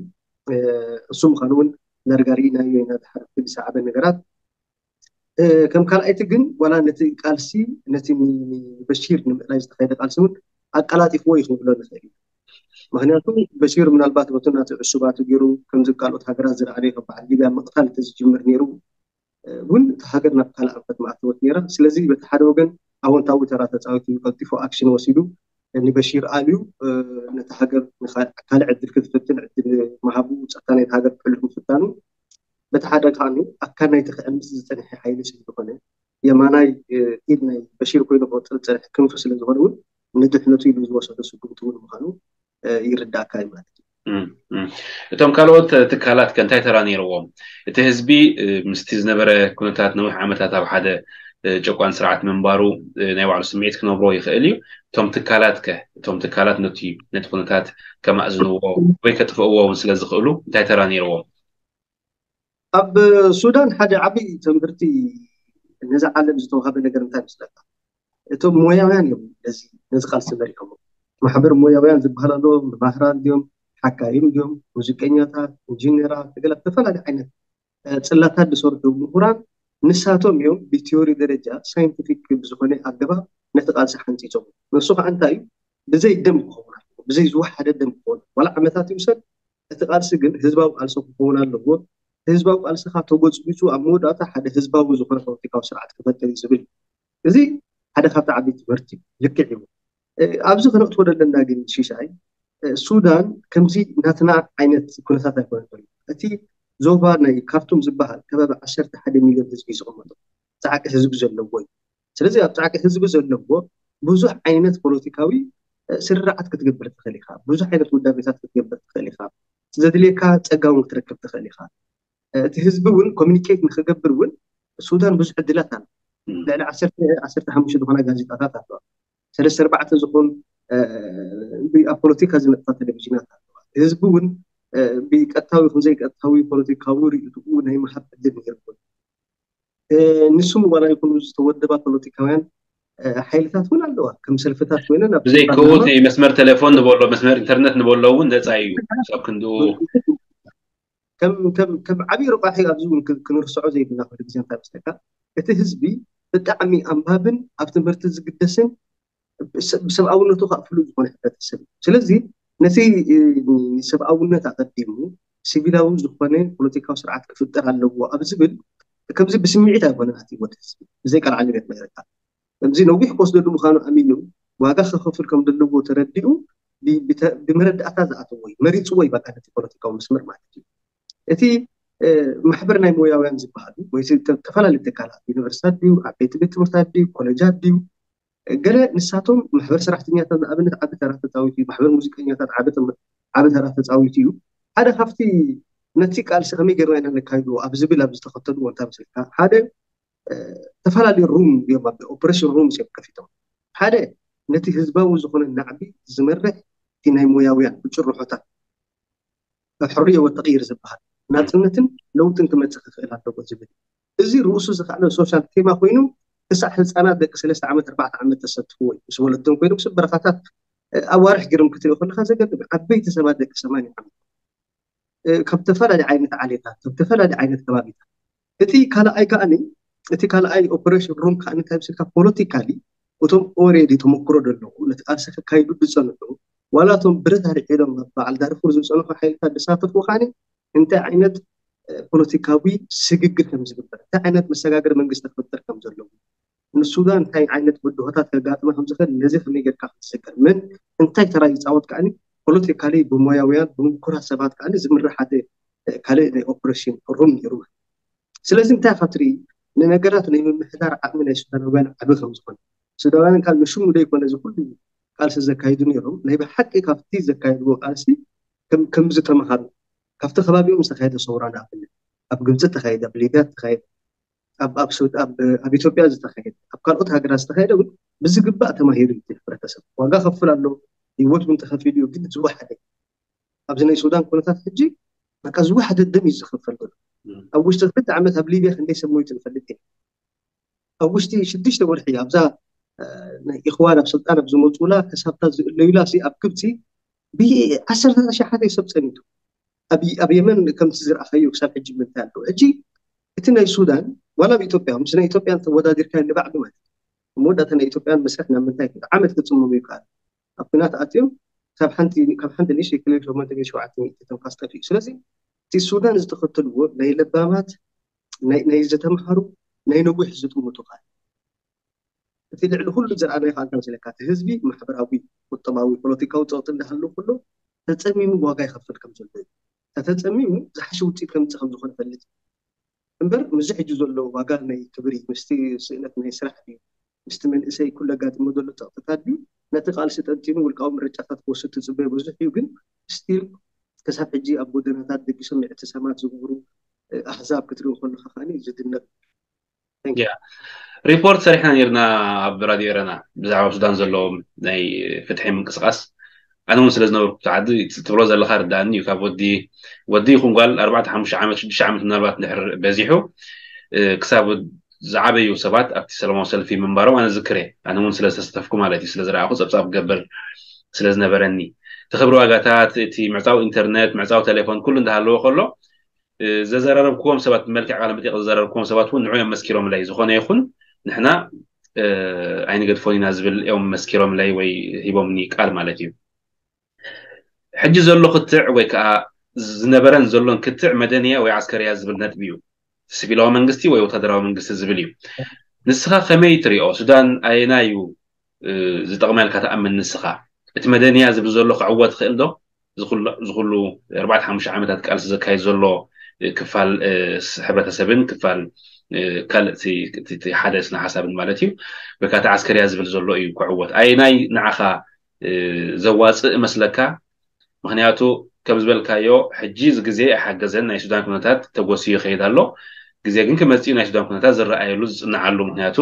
እሱ ምኳኑ እውን ዳርጋ ርኢናዮ ኢና ዝሓለፈ ዝሰዓበ ነገራት። ከም ካልኣይቲ ግን ዋላ ነቲ ቃልሲ ነቲ ንበሺር ንምእላይ ዝተካየደ ቃልሲ እውን ኣቀላጢፍዎ እዩ ክንብሎ ንኽእል እዩ። ምክንያቱ በሺር ምናልባት በቲ ናቲ ዕሱባቱ ገይሩ ከምዚ ካልኦት ሃገራት ዝረኣናዮ ከም በዓል ሊብያ ምቕታል እንተዝጅምር ነይሩ እውን እቲ ሃገር ናብ ካልእ ኣንፈት ምኣተወት ነይራ። ስለዚ በቲ ሓደ ወገን ኣወንታዊ ተራ ተፃዊቱ እዩ፣ ቀልጢፉ ኣክሽን ወሲዱ ንበሺር ኣልዩ ነቲ ሃገር ካልእ ዕድል ክትፍትን ዕድል ምሃቡ ፀታ ናይቲ ሃገር ክሕልፍ ምፍታኑ በቲ ሓደ ከዓ ኣካል ናይቲ ክዕምፅ ዝፀንሐ ሓይሊ ስለ ዝኾነ፣ የማናይ ኢድ ናይ በሽር ኮይኑ ክቕፅል ዝፀንሐ ክንፊ ስለ ዝኾነ እውን ንድሕነቱ ኢሉ ዝወሰዶ ስጉምቲ እውን ምዃኑ ይርዳእካ እዩ ማለት እዩ። እቶም ካልኦት ትካላት ከ እንታይ ተራ ነይርዎም? እቲ ህዝቢ ምስቲ ዝነበረ ኩነታት ነዊሕ ዓመታት ኣብ ሓደ ጨቋን ስርዓት ምንባሩ ናይ ባዕሉ ስምዒት ክነብሮ ይኽእል እዩ። እቶም ትካላት ከ እቶም ትካላት ነቲ ነቲ ኩነታት ከማእዝንዎ ወይ ከጥፍእዎ እውን ስለ ዝኽእሉ እንታይ ተራ ነይርዎም? ኣብ ሱዳን ሓደ ዓብዪ ትምህርቲ ነዚ ዓለም ዝተዋሃበ ነገር እንታይ ይመስለካ? እቶም ሞያውያን እዮም ነዚ ነዚ ቃልሲ መሪሖሞ። ማሕበር ሞያውያን ዝበሃል ኣሎ። መማህራን ድዮም፣ ሓካይም ድዮም፣ ሙዚቀኛታት፣ ኢንጂነራት፣ ገለ ዝተፈላለዩ ዓይነት ጽላታት ዝሰርሑ ምሁራን ንሳቶም እዮም ብቲዮሪ ደረጃ ሳይንቲፊክ ብዝኾነ ኣገባብ ነቲ ቃልሲ ሓንፂፆም። ንሱ ከዓ እንታይ እዩ? ብዘይ ደም ክኸውን ኣለዎ፣ ብዘይ ዝወሓደ ደም ክኸውን ዋላ ዓመታት ይውሰድ፣ እቲ ቃልሲ ግን ህዝባዊ ቃልሲ ክኸውን ኣለዎ። ህዝባዊ ቃልሲ ከዓ ተጎፅጒፁ ኣብ መወዳእታ ሓደ ህዝባዊ ዝኾነ ፖለቲካዊ ስርዓት ክፈጥር እዩ ዝብል እዩ። እዚ ሓደ ካብቲ ዓብዪ ትምህርቲ እዩ። ልክዕ እዩ። ኣብዚ ክነእትዎ ዘለና ግን ሽሻይ ሱዳን ከምዚ ናትና ዓይነት ኩነታት ኣይኮነን ዘሎ። እቲ ዞባ ናይ ካርቱም ዝበሃል ከባቢ ዓሰርተ ሓደ ሚሊዮን ህዝቢ እዩ ዝቕመጦ። ፃዕቂ ህዝቢ ዘለዎ እዩ። ስለዚ ኣብ ፃዕቂ ህዝቢ ዘለዎ ብዙሕ ዓይነት ፖለቲካዊ ስርርዓት ክትገብር ትኽእል ኢኻ። ብዙሕ ዓይነት ውዳቤታት ክትገብር ትኽእል ኢኻ። ዘድልየካ ፀጋ እውን ክትረክብ ትኽእል ኢኻ። እቲ ህዝቢ እውን ኮሚኒኬት ንክገብር እውን ሱዳን ብዙሕ ዕድላት ኣሎ። ልዕሊ ዓሰርተ ዓሰርተ ሓሙሽተ ዝኾና ጋዜጣታት ኣለዋ። ሰለስተ ኣርባዕተ ዝኾን ኣብ ፖለቲካ ዝነጥፋ ቴሌቪዥናት ኣለዋ። ህዝቢ እውን ብቀጥታዊ ይኹን ዘይቀጥታዊ ፖለቲካዊ ርእይትኡ ናይ ምሃብ ዕድል ነይርዎ። ንሱም ዋላ ይኹኑ ዝተወደባ ፖለቲካውያን ሓይልታት እውን ኣለዋ። ከም ሰልፍታት ኮይነን ኣብ ብዘይከኡ እቲ መስመር ቴሌፎን ንበሎ መስመር ኢንተርነት ንበሎ እውን ነፃ እዩ። ክሳብ ክንድኡ ከም ከም ከም ዓቢ ረቋሒ ኣብዚ እውን ክ- ክንርስዖ ዘይብልና ኩሉ ግዜ እንታይ መስለካ፣ እቲ ህዝቢ ብጣዕሚ ኣንባብን ኣብ ትምህርቲ ዝግደስን ብሰ- ብሰብኣውነቱ ከዓ ፍሉይ ዝኾነ ሕብረተሰብ እዩ። ስለዚ ነቲ እ፣ ንሰብኣውነት ኣቐዲሙ ሲቪላዊ ዝኾነ ፖለቲካዊ ስርዓት ክፍጠር ኣለዎ ኣብ ዝብል ከምዚ ብስምዒት ኣይኮነን ኣትይዎ እቲ ህዝቢ። ብዘይ ቃል ዓለቤት መረካ ከምዚ ነዊሕ ክወስደሉ ምዃኑ ኣሚኑ ዋጋ ክኸፍል ከም ዘለዎ ተረዲኡ ብ- ብተ- ብመረዳእታ ዝኣተዎ እዩ፣ መሪፅዎ እዩ በቃ ነቲ ፖለቲካዊ መስመር ማለት እዩ። እቲ እ፣ ማሕበር ናይ ሞያውያን ዝበሃሉ ወይ ተ- ዝተፈላለዩ ትካላት ዩኒቨርሲታት ድዩ ኣብ ቤት ቤት ትምህርታት ድዩ ኮሌጃት ድዩ ገለ ንሳቶም ማሕበር ሰራሕተኛታት ንኣብነት ዓቢ ተራ ተፃዊት እዩ። ማሕበር ሙዚቀኛታት ዓቢ ተም- ዓቢ ተራ ተፃዊት እዩ። ሓደ ካብቲ ነቲ ቃልሲ ከመይ ጌርና ኢና ነካይዶ ኣብ ዝብል ኣብ ዝተኸተልዎ እንታይ መስልካ ሓደ እ፣ ዝተፈላለዩ ሩም እዮም ኣብ ኦፕሬሽን ሩምስ እዮም ከፊቶም። ሓደ ነቲ ህዝባዊ ዝኾነ ናዕቢ ዝመርሕ እቲ ናይ ሞያውያን ብጭርሖታት ሕርዮ ወተቕይር ዝበሃል ናፅነትን ለውጥን ክመፅእ ክኽእል ኣለዎ ዝብል እዚ ርእሱ ዝኸኣለ ሶሻል ቴማ ኮይኑ ክሳዕ ህፃናት ደቂ ሰለስተ ዓመት ኣርባዕተ ዓመት ተሰትፍዎ እዩ። ምስ ወለዶም ኮይኑ ምስ በረኻታት ኣዋርሕ ገይሮም ክትሪኦ ከለካ ዘገርም ዓበይቲ ሰባት ደቂ ሰማንያ ዓመት ካብ ዝተፈላለዩ ዓይነት ዓሌታት ካብ ዝተፈላለዩ ዓይነት ከባቢታት እቲ ካልኣይ ከዓኒ እቲ ካልኣይ ኦፕሬሽን ሩም ከዓኒ እንታይ ምስልካ ፖለቲካሊ እቶም ኦሬዲ ተመክሮ ዘለዎም ነቲ ቃልሲ ከካይዱ ዝፀንሑ ዋላ እቶም ብረት ኣልዒሎም ኣብ በዓል ዳርፉር ዝፀንሑ ሓይልታት ዝሳተፉ ከዓኒ እንታይ ዓይነት ፖለቲካዊ ስግግር ከም ዝግበር እንታይ ዓይነት መሰጋገሪ መንግስቲ ክፍጠር ከም ዘለዎ ንሱዳን እንታይ ዓይነት ብድሆታት ከጋጥማ ከም ዝኽእል ነዚ ከመይ ጌርካ ክትስገር ምን እንታይ ተራ ይፃወት ከዓኒ ፖለቲካሊ ብሞያውያን ብምኩራት ሰባት ከዓኒ ዝምራሕ ሓደ ካልእ ናይ ኦፕሬሽን ሩም ነይሩ ማለት ስለዚ እንታይ ኢኻ ትርኢ ንነገራት ናይ ምምሕዳር ዓቕሚ ናይ ሱዳናውያን ዓቢ ከም ዝኾነ ሱዳናውያን ካብ ንሽሙ ዘይኮነ እዚ ኩሉ ቃልሲ ዘካይዱ ነይሮም ናይ ብሓቂ ካብቲ ዘካየድዎ ቃልሲ ከም ዝተመሃሩ ካብቲ ከባቢኦም ዝተካየደ ሰውራ ንኣብነት ኣብ ግብፂ ተካየደ ኣብ ሊብያ ተካየደ ኣብ ኣብ ሱድ ኣብ ኣብ ኢትዮጵያ ዝተኻየደ ኣብ ካልኦት ሃገራት ዝተኻየደ እውን ብዝግባእ ተማሂሩ እዩ እቲ ሕብረተሰብ ዋጋ ከፍል ኣሎ ህይወት እውን ተኸፊሉ እዩ ግን ዝወሓደ ኣብዚ ናይ ሱዳን ኩነታት ሕጂ በቃ ዝወሓደ ደም እዩ ዝኽፈል ዘሎ ኣብ ውሽጢ ክልተ ዓመት ኣብ ሊብያ ክንደይ ሰብ ሞይቱ ንፈልጥ ኢና ኣብ ውሽጢ ሽዱሽተ ወርሒ ኣብዛ ናይ ኢኽዋን ኣብ ስልጣን ኣብ ዝመፁላ ክሳብታ ዝእለዩላ ሲ ኣብ ግብፂ ብዓሰርተ ሸሓት ሰብ ፀኒቱ ኣብ የመን ከምቲ ዝረኣኻዮ ክሳብ ሕጂ ምንታይ ኣሎ ሕጂ እቲ ናይ ሱዳን ዋላ ኣብ ኢትዮጵያ ምስ ናይ ኢትዮጵያን ተወዳዲርካ ንባዕሉ ማለት መወዳእታ ናይ ኢትዮጵያን መስርሕ ናብ ምንታይ ዓመት ክፅመሙ ይከኣል ኣብ ኩናት ኣትዮም ካብ ሓንቲ ካብ ሓንቲ ንእሽተይ ክልል ሸሞንተ ሚእቲ ሸውዓተ ሚእቲ ተንፋስ ጠፊኡ ስለዚ እቲ ሱዳን ዝተኸተልዎ ናይ ለባማት ናይ ዝተምሃሩ ናይ ነዊሕ ዝጥምቱ ቃል እቲ ልዕሊ ኩሉ ዝረኣናዮ ከዓ እንታይ መስለካ እቲ ህዝቢ ማሕበራዊ ቁጠባዊ ፖለቲካዊ ፀቕጢ እንዳሃለዉ ከሎ ተፀሚሙ ዋጋ ይኸፍል ከም ዘሎ እዩ ተተፀሚሙ ዝሓሸ ውፅኢት ከምፅእ ከም ዝኾነ ፈልጥ እምበር ምስዚ ሕጂ ዘሎ ዋጋ ናይ ክብሪ ምስቲ ስእነት ናይ ስራሕ ድዩ ምስቲ መንእሰይ ኩሉ ኣጋጥሞ ዘሎ ፀቕጥታት ድዩ ነቲ ቃልሲ ጠንጢኑ ውልቃዊ ምርጫታት ክወስድ ትፅበዮ ብዙሕ እዩ። ግን ስቲል ክሳብ ሕጂ ኣብ ጎደናታት ደቂሶም ምዕትሳማት ዝገብሩ ኣህዛብ ክትርኢ ከለካ ከኣ ዝድነቕ። ሪፖርት ሰሪሕና ነርና ኣብ ራድዮ ኤረና ብዛዕባ ሱዳን ዘለዎም ናይ ፍትሒ ምንቅስቃስ ኣነ እውን ስለ ዝነበርኩ ዓዲ ትብሎ ዘለካ ርዳእኒ እዩ። ካብ ወዲ ወዲ ይኹን ጓል ኣርባዕተ ሓሙሽተ ዓመት ሽዱሽተ ዓመት ምናልባት ድሕር በዚሑ ክሳብ ዝዓበዩ ሰባት ኣብቲ ሰለማዊ ሰልፊ ምንባሮም ኣነ ዝክር እየ። ኣነ እውን ስለ ዝተሳተፍኩ ማለት እዩ፣ ስለ ዝረኣኹ ፀብፃብ ክገብር ስለ ዝነበረኒ እቲ ክብሪ ዋጋታት፣ እቲ ምዕፃው ኢንተርነት፣ ምዕፃው ቴሌፎን ኩሉ እንዳሃለዎ ከሎ ዘዘራረብክዎም ሰባት ብመልክዕ ቃለ መጠይቅ ዘዘራረብክዎም ሰባት እውን ንዑ እዮም መስኪሮምለይ። ዝኾነ ይኹን ንሕና ኣይንገድፎን ኢና ዝብል እዮም መስኪሮምለይ ወይ ሂቦምኒ ቃል ማለት እዩ። ሕጂ ዘሎ ክትዕ ወይ ከዓ ዝነበረን ዘሎን ክትዕ መደንያ ወይ ዓስከርያ ዝብል ነጥቢ እዩ። ስቪላዊ መንግስቲ ወይ ወታደራዊ መንግስቲ ዝብል እዩ። ንስኻ ከመይ ትሪኦ? ሱዳን ኣየናይ እዩ ዝጠቕማ ኢልካ ትኣምን ንስኻ? እቲ መደንያ ዝብል ዘሎ ክዕወት ይኽእል ዶ? ዝኩሉ ኣርባዕተ ሓሙሽተ ዓመታት ቃልሲ ዘካየድ ዘሎ ክፋል ሕብረተሰብን ክፋል ካልእ ሓደ ስነ ሓሳብን ማለት እዩ። ወይ ከዓ ዓስከርያ ዝብል ዘሎ እዩ ክዕወት። ኣየናይ ንዓኻ ዘዋፅእ መስለካ? ምክንያቱ ከም ዝበልካዮ ሕጂ እዚ ግዜ ኣይሓገዘን። ናይ ሱዳን ኩነታት ተጎስዩ ይኸይድ ኣሎ። ግዜ ግን ክመፅእ ናይ ሱዳን ኩነታት ዝረኣየሉ ዝፅናዓሉ። ምክንያቱ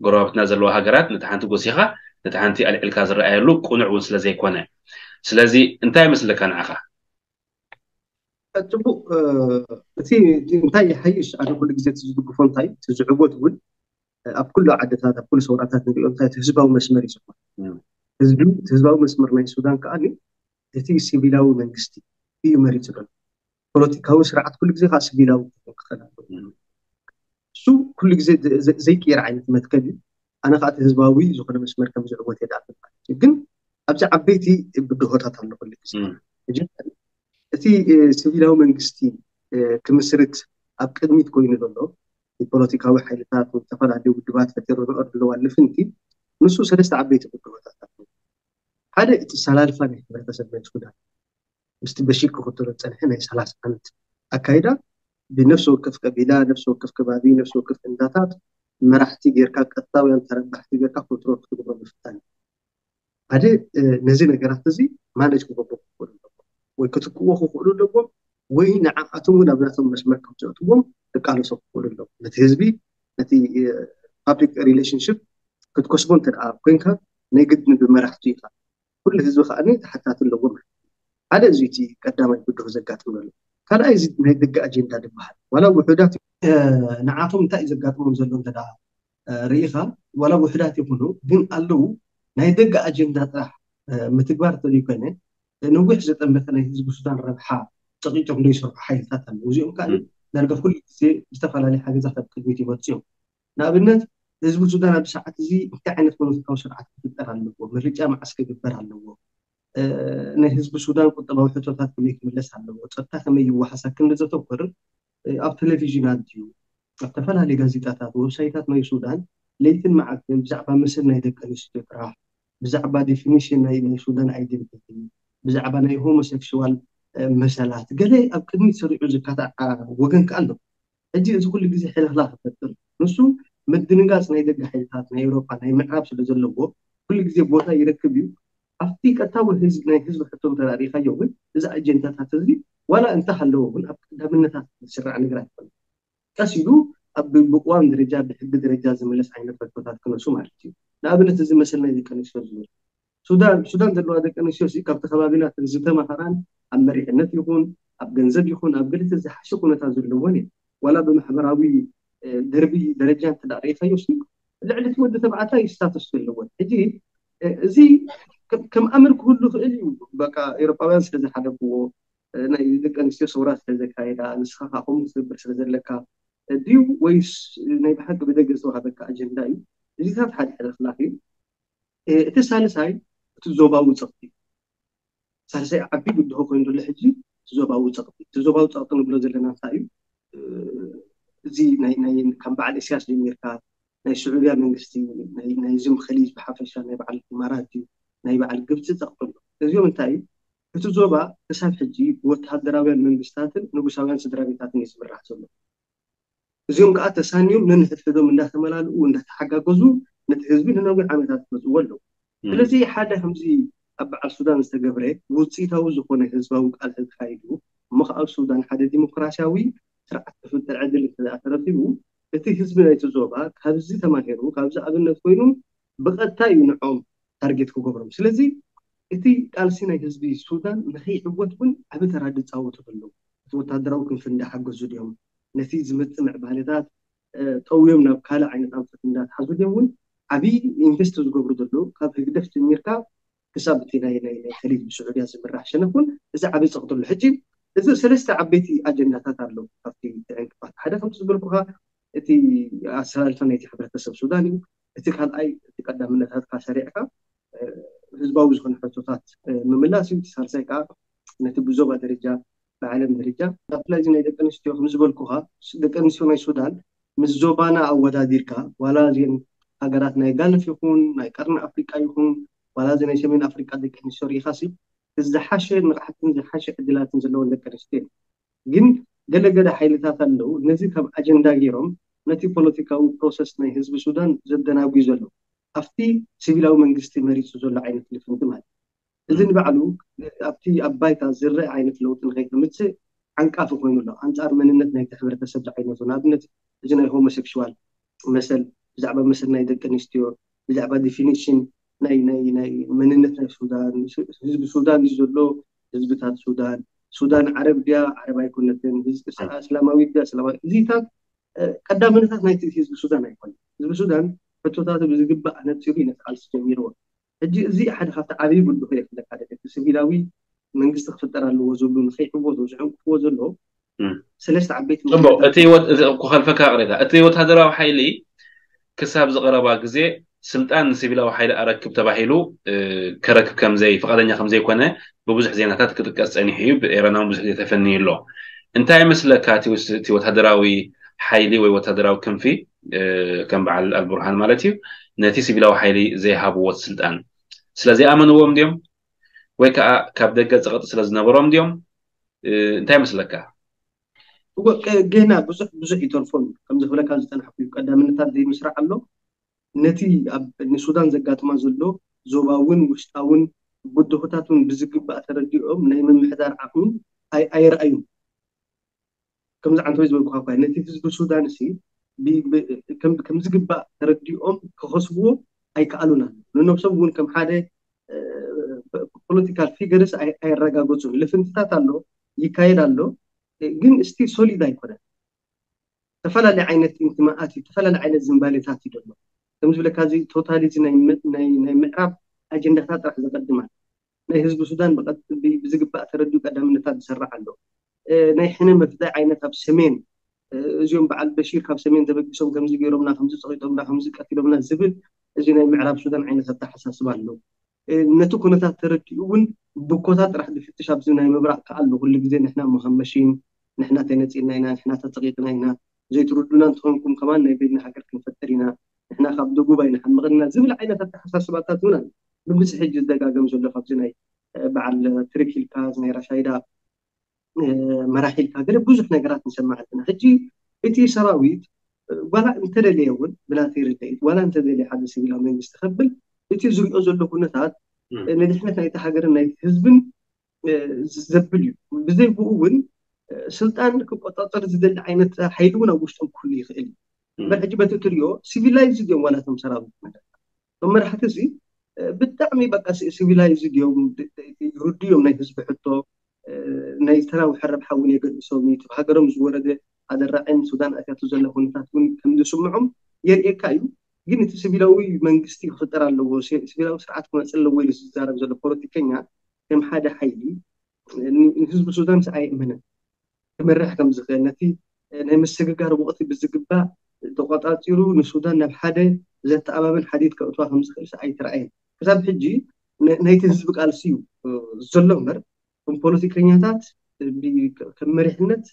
ጎረባብትና ዘለዋ ሃገራት ነቲ ሓንቲ ጎሲኻ ነቲ ሓንቲ ኣልዒልካ ዝረኣየሉ ቁኑዕ እውን ስለ ዘይኮነ። ስለዚ እንታይ ይመስለካ ንዓኻ? ፅቡቅ። እቲ እንታይ ይሓይሽ? ኣነ ኩሉ ግዜ እቲ ዝድግፎ እንታይ እቲ ዝዕወት እውን ኣብ ኩሉ ዓድታት ኣብ ኩሉ ሰውራታት ንሪኦ እንታይ እቲ ህዝባዊ መስመር እዩ ዝበሃል። ህዝቢ እቲ ህዝባዊ መስመር ናይ ሱዳን ከዓ እቲ ሲቪላዊ መንግስቲ እዩ መሪፁ ዘሎ። ፖለቲካዊ ስርዓት ኩሉ ግዜ ከዓ ሲቪላዊ ክኸውን ክኽእል ኣለዎ። እሱ ኩሉ ግዜ ዘይቅየር ዓይነት መትከል እዩ። ኣነ ከዓ እቲ ህዝባዊ ዝኾነ መስመር ከም ዝዕወት የድኣምን ማለት እዩ። ግን ኣብዚ ዓበይቲ ብድሆታት ኣሎ ኩሉ ግዜ። እቲ ሲቪላዊ መንግስቲ ክምስርት ኣብ ቅድሚት ኮይኑ ዘሎ ፖለቲካዊ ሓይልታት ዝተፈላለዩ ውድባት ፈጢሩ ዝቐር ዘለዋ ልፍንቲ ንሱ ሰለስተ ዓበይቲ ብድሆታት ኣለዎ። ሓደ እቲ ሰላልፋ ናይ ሕብረተሰብ ናይ ሱዳን ምስቲ በሺር ክኽተሎ ዝፀንሐ ናይ ሰላሳ ዓመት ኣካይዳ ብነፍሲ ወከፍ ቀቢላ፣ ነፍሲ ወከፍ ከባቢ፣ ነፍሲ ወከፍ እንዳታት መራሕቲ ጌርካ ቀጥታውያን ተረባሕቲ ጌርካ ኮንትሮል ክትገብሮ ምፍታን እዩ። ሓደ ነዚ ነገራት እዚ ማነጅ ክገብሩ ክኽእሉ ኣለዎም ወይ ክትክዎ ክኽእሉ ኣለዎም ወይ ንዓኣቶም እውን ኣብ ናቶም መስመር ከምፅእትዎም ክቃለሶ ክኽእሉ ኣለዎም። ነቲ ህዝቢ ነቲ ፓብሊክ ሪሌሽንሽፕ ክትከስቦ እንተ ደኣ ኮይንካ ናይ ግድን ብመራሕቱ ኢኻ። ኩሉ ህዝቢ ከዓ ተሓታቲ ኣለዎ ማለት እዩ። ሓደ እዚ እቲ ቀዳማይ ብድሆ ዘጋጥም ዘሎ። ካልኣይ እዚ ናይ ደገ ኣጀንዳ ዝበሃል ዋላ ውሑዳት ንዓቶም እንታይ እዩ ዘጋጥሞም ዘሎ እንተ ደኣ ርኢኻ ዋላ ውሕዳት ይኹኑ ግን ኣለዉ ናይ ደገ ኣጀንዳ ጥራሕ ምትግባር ተዘይኮነ ነዊሕ ዝጠመተ ናይ ህዝቢ ሱዳን ረብሓ ጨቂጦም ዘይሰርሑ ሓይልታት ኣለዉ። እዚኦም ከዓ ዳርጋ ኩሉ ግዜ ዝተፈላለዩ ሓገዛት ኣብ ቅድሚት ይመፁ እዮም። ንኣብነት ህዝቢ ሱዳን ኣብዚ ሰዓት እዚ እንታይ ዓይነት ፖለቲካዊ ስርዓት ክፍጠር ኣለዎ፣ ምርጫ መዓስ ክግበር ኣለዎ፣ ናይ ህዝቢ ሱዳን ቁጠባዊ ሕቶታት ከመይ ክምለስ ኣለዎ፣ ፀጥታ ከመይ ይወሓሳ ክንዲ ዘተኮር ኣብ ቴሌቪዥናት ድዩ ኣብ ዝተፈላለዩ ጋዜጣታት ወብሳይታት ናይ ሱዳን ለይትን መዓልትን ብዛዕባ ምስል ናይ ደቂ ኣንስትዮ ጥራሕ ብዛዕባ ዴፊኒሽን ናይ ናይ ሱዳን ኣይደንቲቲ ብዛዕባ ናይ ሆሞሴክሽዋል መሰላት ገለ ኣብ ቅድሚት ሰሪዑ ዝካታዕ ወገን ከኣ ኣሎ። ሕጂ እዚ ኩሉ ግዜ ሕልኽላ ክፈጥር ንሱ ምድንጋፅ ናይ ደገ ሓይልታት ናይ ኤውሮጳ ናይ ምዕራብ ስለ ዘለዎ ኩሉ ግዜ ቦታ ይረክብ እዩ። ኣብቲ ቀጥታዊ ህዝቢ ናይ ህዝቢ ሕቶ እንተራእኻዮ እውን እዚ ኣጀንዳታት እዚ ዋላ እንተሃለዎ እውን ኣብ ቀዳምነታት ዝስራዕ ነገር ኣይኮነ። ቀስ ኢሉ ኣብ ብቅዋም ደረጃ ብሕጊ ደረጃ ዝምለስ ዓይነት ሕቶታት ክነሱ ማለት እዩ። ንኣብነት እዚ መሰል ናይ ደቂ ኣንስትዮ ዝብል ሱዳን ሱዳን ዘለዋ ደቂ ኣንስትዮ ካብቲ ከባቢና ዝተማሃራን ኣብ መሪሕነት ይኹን ኣብ ገንዘብ ይኹን ኣብ ገለተ ዝሓሸ ኩነታት ዘለዎን እየ። ዋላ ብማሕበራዊ ደርቢ ደረጃ እንተ ርኢኻዮ ልዕሊ እቲ ወዲ ተባዕታይ ስታተስ ዘለዎን። ሕጂ እዚ ከም ኣምር ክህሉ ይኽእል እዩ። በቃ ኤውሮጳውያን ስለ ዝሓለፍዎ ናይ ደቂ ኣንስትዮ ሰውራ ስለ ዘካየዳ ንስኻ ከዓ ከምኡ ክትገብር ስለ ዘለካ ድዩ ወይስ ናይ ብሓቂ ብደገ ዝተዋሃበካ ኣጀንዳ እዩ? እዚታት ሓደ ሕልኽላኽ እዩ። እቲ ሳልሳይ እቲ ዞባዊ ፀቕጢ ሳልሳይ ዓቢ ብድሆ ኮይኑ ዘሎ ሕጂ እቲ ዞባዊ ፀቕጢ እቲ ዞባዊ ፀቕጢ ንብሎ ዘለና እንታይ እዩ? እዚ ናይ ናይ ከም በዓል እስያስ ጀሚርካ ናይ ስዑድያ መንግስቲ ናይ ናይዝም ኸሊጅ ብሓፈሻ ናይ በዓል ኢማራት እዩ ናይ በዓል ግብፂ ፀቕጢ ኣሎ። እዚኦም እንታይ እዩ እቲ ዞባ ክሳብ ሕጂ ብወተሃደራውያን መንግስታትን ንጉሳውያን ስድራ ቤታትን እዩ ዝምራሕ ዘሎ። እዚኦም ከዓ ተሳንዮም ነንሕድሕዶም እንዳተመላልኡ እንዳተሓጋገዙ ነቲ ህዝቢ ንነዊሕ ዓመታት ክመፅዎ ኣለዉ። ስለዚ ሓደ ከምዚ ኣብ በዓል ሱዳን ዝተገብረ ውፅኢታዊ ዝኾነ ህዝባዊ ቃልሲ ተካይዱ እሞ ከዓ ኣብ ሱዳን ሓደ ዲሞክራሲያዊ ስርዓት ክፍጠር ዕድል እንተ ተረኪቡ እቲ ህዝቢ ናይቲ ዞባ ካብዚ ተማሂሩ ካብዚ ኣብነት ኮይኑ ብቐጥታ እዩ ንዖም ታርጌት ክገብሮም። ስለዚ እቲ ቃልሲ ናይ ህዝቢ ሱዳን ንኸይዕወት እውን ዓቢ ተራ ዝፃወቱ ዘለዉ እቲ ወታደራዊ ክንፊ እንዳሓገዙ ድዮም ነቲ ዝመፅእ ምዕባለታት ጠውዮም ናብ ካልእ ዓይነት ኣንፈት እንዳትሓዙ ድዮም እውን ዓብዪ ኢንቨስት ዝገብሩ ዘለዉ ካብ ህግደፍ ጀሚርካ ክሳብ እቲ ናይ ናይ ናይ ከሊድ ብስዑድያ ዝምራሕ ሸነኽ እውን እዚ ዓብዪ ፀቕጢ ኣሎ። ሕጂ እዚ ሰለስተ ዓበይቲ ኣጀንዳታት ኣለዉ ካብቲ ዕንቅፋት ሓደ ከምቲ ዝበልኩኻ እቲ ኣሰላልፋ ናይቲ ሕብረተሰብ ሱዳን እዩ። እቲ ካልኣይ እቲ ቀዳምነታትካ ሰሪዕካ ህዝባዊ ዝኾነ ሕቶታት ምምላስ እዩ። እቲ ሳልሳይ ከዓ ነቲ ብዞባ ደረጃ ብዓለም ደረጃ ብፍላይ እዚ ናይ ደቂ ኣንስትዮ ከም ዝበልኩኻ ደቂ ኣንስትዮ ናይ ሱዳን ምስ ዞባና ኣወዳዲርካ ዋላ እዚን ሃገራት ናይ ጋልፍ ይኹን ናይ ቀርኒ ኣፍሪቃ ይኹን ዋላ እዚ ናይ ሰሜን ኣፍሪቃ ደቂ ኣንስትዮ ርኢኻሲ ዝሓሸ ንቕሓትን ዝሓሸ ዕድላትን ዘለወን ደቂ ኣንስትዮ ግን ገለገለ ሓይልታት ኣለዉ ነዚ ከም ኣጀንዳ ገይሮም ነቲ ፖለቲካዊ ፕሮሰስ ናይ ህዝቢ ሱዳን ዘደናጉዩ ዘለዉ ኣብቲ ሲቪላዊ መንግስቲ መሪፁ ዘሎ ዓይነት ልፍንቲ ማለት እዚ ንባዕሉ ኣብቲ ኣብ ባይታ ዝረአ ዓይነት ለውጢ ንኸይተምፅእ ዓንቃፊ ኮይኑ ኣሎ ኣንፃር መንነት ናይቲ ሕብረተሰብ ዝዓይነቱ ንኣብነት እዚ ናይ ሆሞሴክሽዋል መሰል ብዛዕባ መሰል ናይ ደቂ ኣንስትዮ ብዛዕባ ዲፊኒሽን ናይ ናይ ናይ መንነት ናይ ሱዳን ህዝቢ ሱዳን እዩ ዘሎ ህዝብታት ሱዳን ሱዳን ዓረብ ድያ ዓረብ ኣይኮነትን እስላማዊ ድያ እስላማዊ እዚታት ቀዳምነታት ናይቲ ህዝቢ ሱዳን ኣይኮነ ህዝቢ ሱዳን ሕቶታቱ ብዝግባእ ኣነፂሩ እዩ ነቲ ቃልሲ ጀሚርዎ ሕጂ እዚ ሓደ ካብቲ ዓብዪ ብድሆ የፍለካ እቲ ሲቪላዊ መንግስቲ ክፍጠር ኣለዎ ዝብሉ ንኸይዕወቱ ዝዕንቅፍዎ ዘሎ ሰለስተ ዓበይቲ ጽቡቅ እቲ ህይወት እዚ ክኸልፈካ ቅሬታ እቲ ወታደራዊ ሓይሊ ክሳብ ዝቀረባ ግዜ ስልጣን ንሲቪላዊ ሓይሊ ኣረክብ ተባሂሉ ከረክብ ከምዘይ ፍቃደኛ ከምዘይኮነ ብብዙሕ ዜናታት ክጥቀስ ጸኒሑ እዩ ብኤረናውን ብዙሕ ግዜ ተፈንዩ ኣሎ እንታይ ይመስለካ እቲ ወታደራዊ ሓይሊ ወይ ወታደራዊ ክንፊ ከም በዓል ኣልቡርሃን ማለት እዩ ነቲ ሲቪላዊ ሓይሊ ዘይሃብዎ ስልጣን ስለዘይኣመንዎም ድዮም ወይ ከዓ ካብ ደገ ፀቐጢ ስለ ዝነበሮም ድዮም እንታይ ይመስለካ ገና ብዙሕ ብዙሕ ይተርፎም ከም ዝብለካ ዝፀናሕኩ እዩ ቀዳምነታት ዘይምስራዕ ኣሎ ነቲ ኣብ ንሱዳን ዘጋጥማ ዘሎ ዞባውን ውሽጣውን ብድሆታትን ብዝግባእ ተረዲኦም ናይ ምምሕዳር ዓቕሚ ኣይረኣዩን ከምዚ ዓንተወይ ዝበልኩካ እኳ ነቲ ህዝቢ ሱዳን ሲ ከምዝግባእ ተረዲኦም ክኸስብዎ ኣይከኣሉን ኣሎ ንነብሶም እውን ከም ሓደ ፖለቲካል ፊገርስ ኣየረጋገፁን ልፍንትታት ኣሎ ይካየድ ኣሎ ግን እስቲ ሶሊድ ኣይኮነን ዝተፈላለዩ ዓይነት እንትማኣት እዩ ዝተፈላለዩ ዓይነት ዝንባሌታት እዩ ዘሎ ከም ዝብለካ እዚ ቶታሊ እዚ ናይ ምዕራብ ኣጀንዳታት ጥራሕ ዘቀድማል ናይ ህዝቢ ሱዳን ብዝግባእ ተረዲኡ ቀዳምነታት ዝሰራሕ ኣሎ ናይ ሕነ መፍዳይ ዓይነት ኣብ ሰሜን እዚኦም በዓል በሺር ካብ ሰሜን ተበጊሶም ከምዚ ገይሮምና ከምዚ ፀቂጦምና ከምዚ ቀቲሎምና ዝብል እዚ ናይ ምዕራብ ሱዳን ዓይነት ኣተሓሳስባ ኣሎ ነቲ ኩነታት ተረዲኡ እውን ብኮታ ጥራሕ ዝፍትሽ ኣብዚ ናይ ምብራቅ ከኣሉ ኩሉ ግዜ ንሕና መኸመሽን ንሕና ተነፂልና ኢና ንሕና ተፀቂጥና ኢና ዘይትርዱና እንትኾንኩም ከማን ናይ ቤትና ሃገር ክንፈጥር ኢና ንሕና ካብ ደቡብ ኣይንሓምቕን ኢና ዝብል ዓይነት ኣተሓሳስባታት እውን ኣሎ ብብዝሒ ሕጂ ዝደጋገም ዘሎ ካብዚ ናይ በዓል ትሪክ ኢልካ ናይ ራሻይዳ መራሒ ኢልካ ገለ ብዙሕ ነገራት ንሰማዕ ኣለና ሕጂ እቲ ሰራዊት ዋላ እንተደለየ እውን ብናተይ ርድኢት ዋላ እንተደለየ ሓደ ሲቪላዊ መንግስቲ ከብል እቲ ዝሪኦ ዘሎ ኩነታት ንድሕነት ናይቲ ሃገርን ናይቲ ህዝብን ዘብል እዩ ብዘይ ብኡ እውን ስልጣን ክቆፃፀር ዝደሊ ዓይነት ሓይሊ እውን ኣብ ውሽጦም ክህሉ ይኽእል እዩ እምበር ሕጂ በቲ ትሪኦ ሲቪላይዝ እዮም ዋላ እቶም ሰራዊት ማለት እቶም መራሕቲ እዚ ብጣዕሚ በቃ ሲቪላይዝ እዮም ይርዱ እዮም ናይ ህዝቢ ሕቶ ናይ ዝተራዊ ሕረብ ሓውን የገድሶም እዩ ሃገሮም ዝወረደ ኣደራዕን ሱዳን ኣትያቱ ዘሎ ኩነታት እውን ከም ዝስምዖም የርእየካ እዩ ግን እቲ ሲቪላዊ መንግስቲ ክፍጠር ኣለዎ ሲቪላዊ ስርዓት ክመፅእ ኣለዎ ኢሉ ዝዛረብ ዘሎ ፖለቲከኛ ከም ሓደ ሓይሊ ንህዝቢ ሱዳን ኣየእመነን ክመርሕ ከም ዝኽእል ነቲ ናይ ምስግጋር ወቕቲ ብዝግባእ ተቆፃፂሩ ንሱዳን ናብ ሓደ ዘተኣማምን ሓዲድ ከእትዋ ከም ዝኽእል ኣይተረኣየን ክሳብ ሕጂ ናይቲ ህዝቢ ቃልሲ እዩ ዘሎ እምበር ከም ፖለቲከኛታት ከም መሪሕነት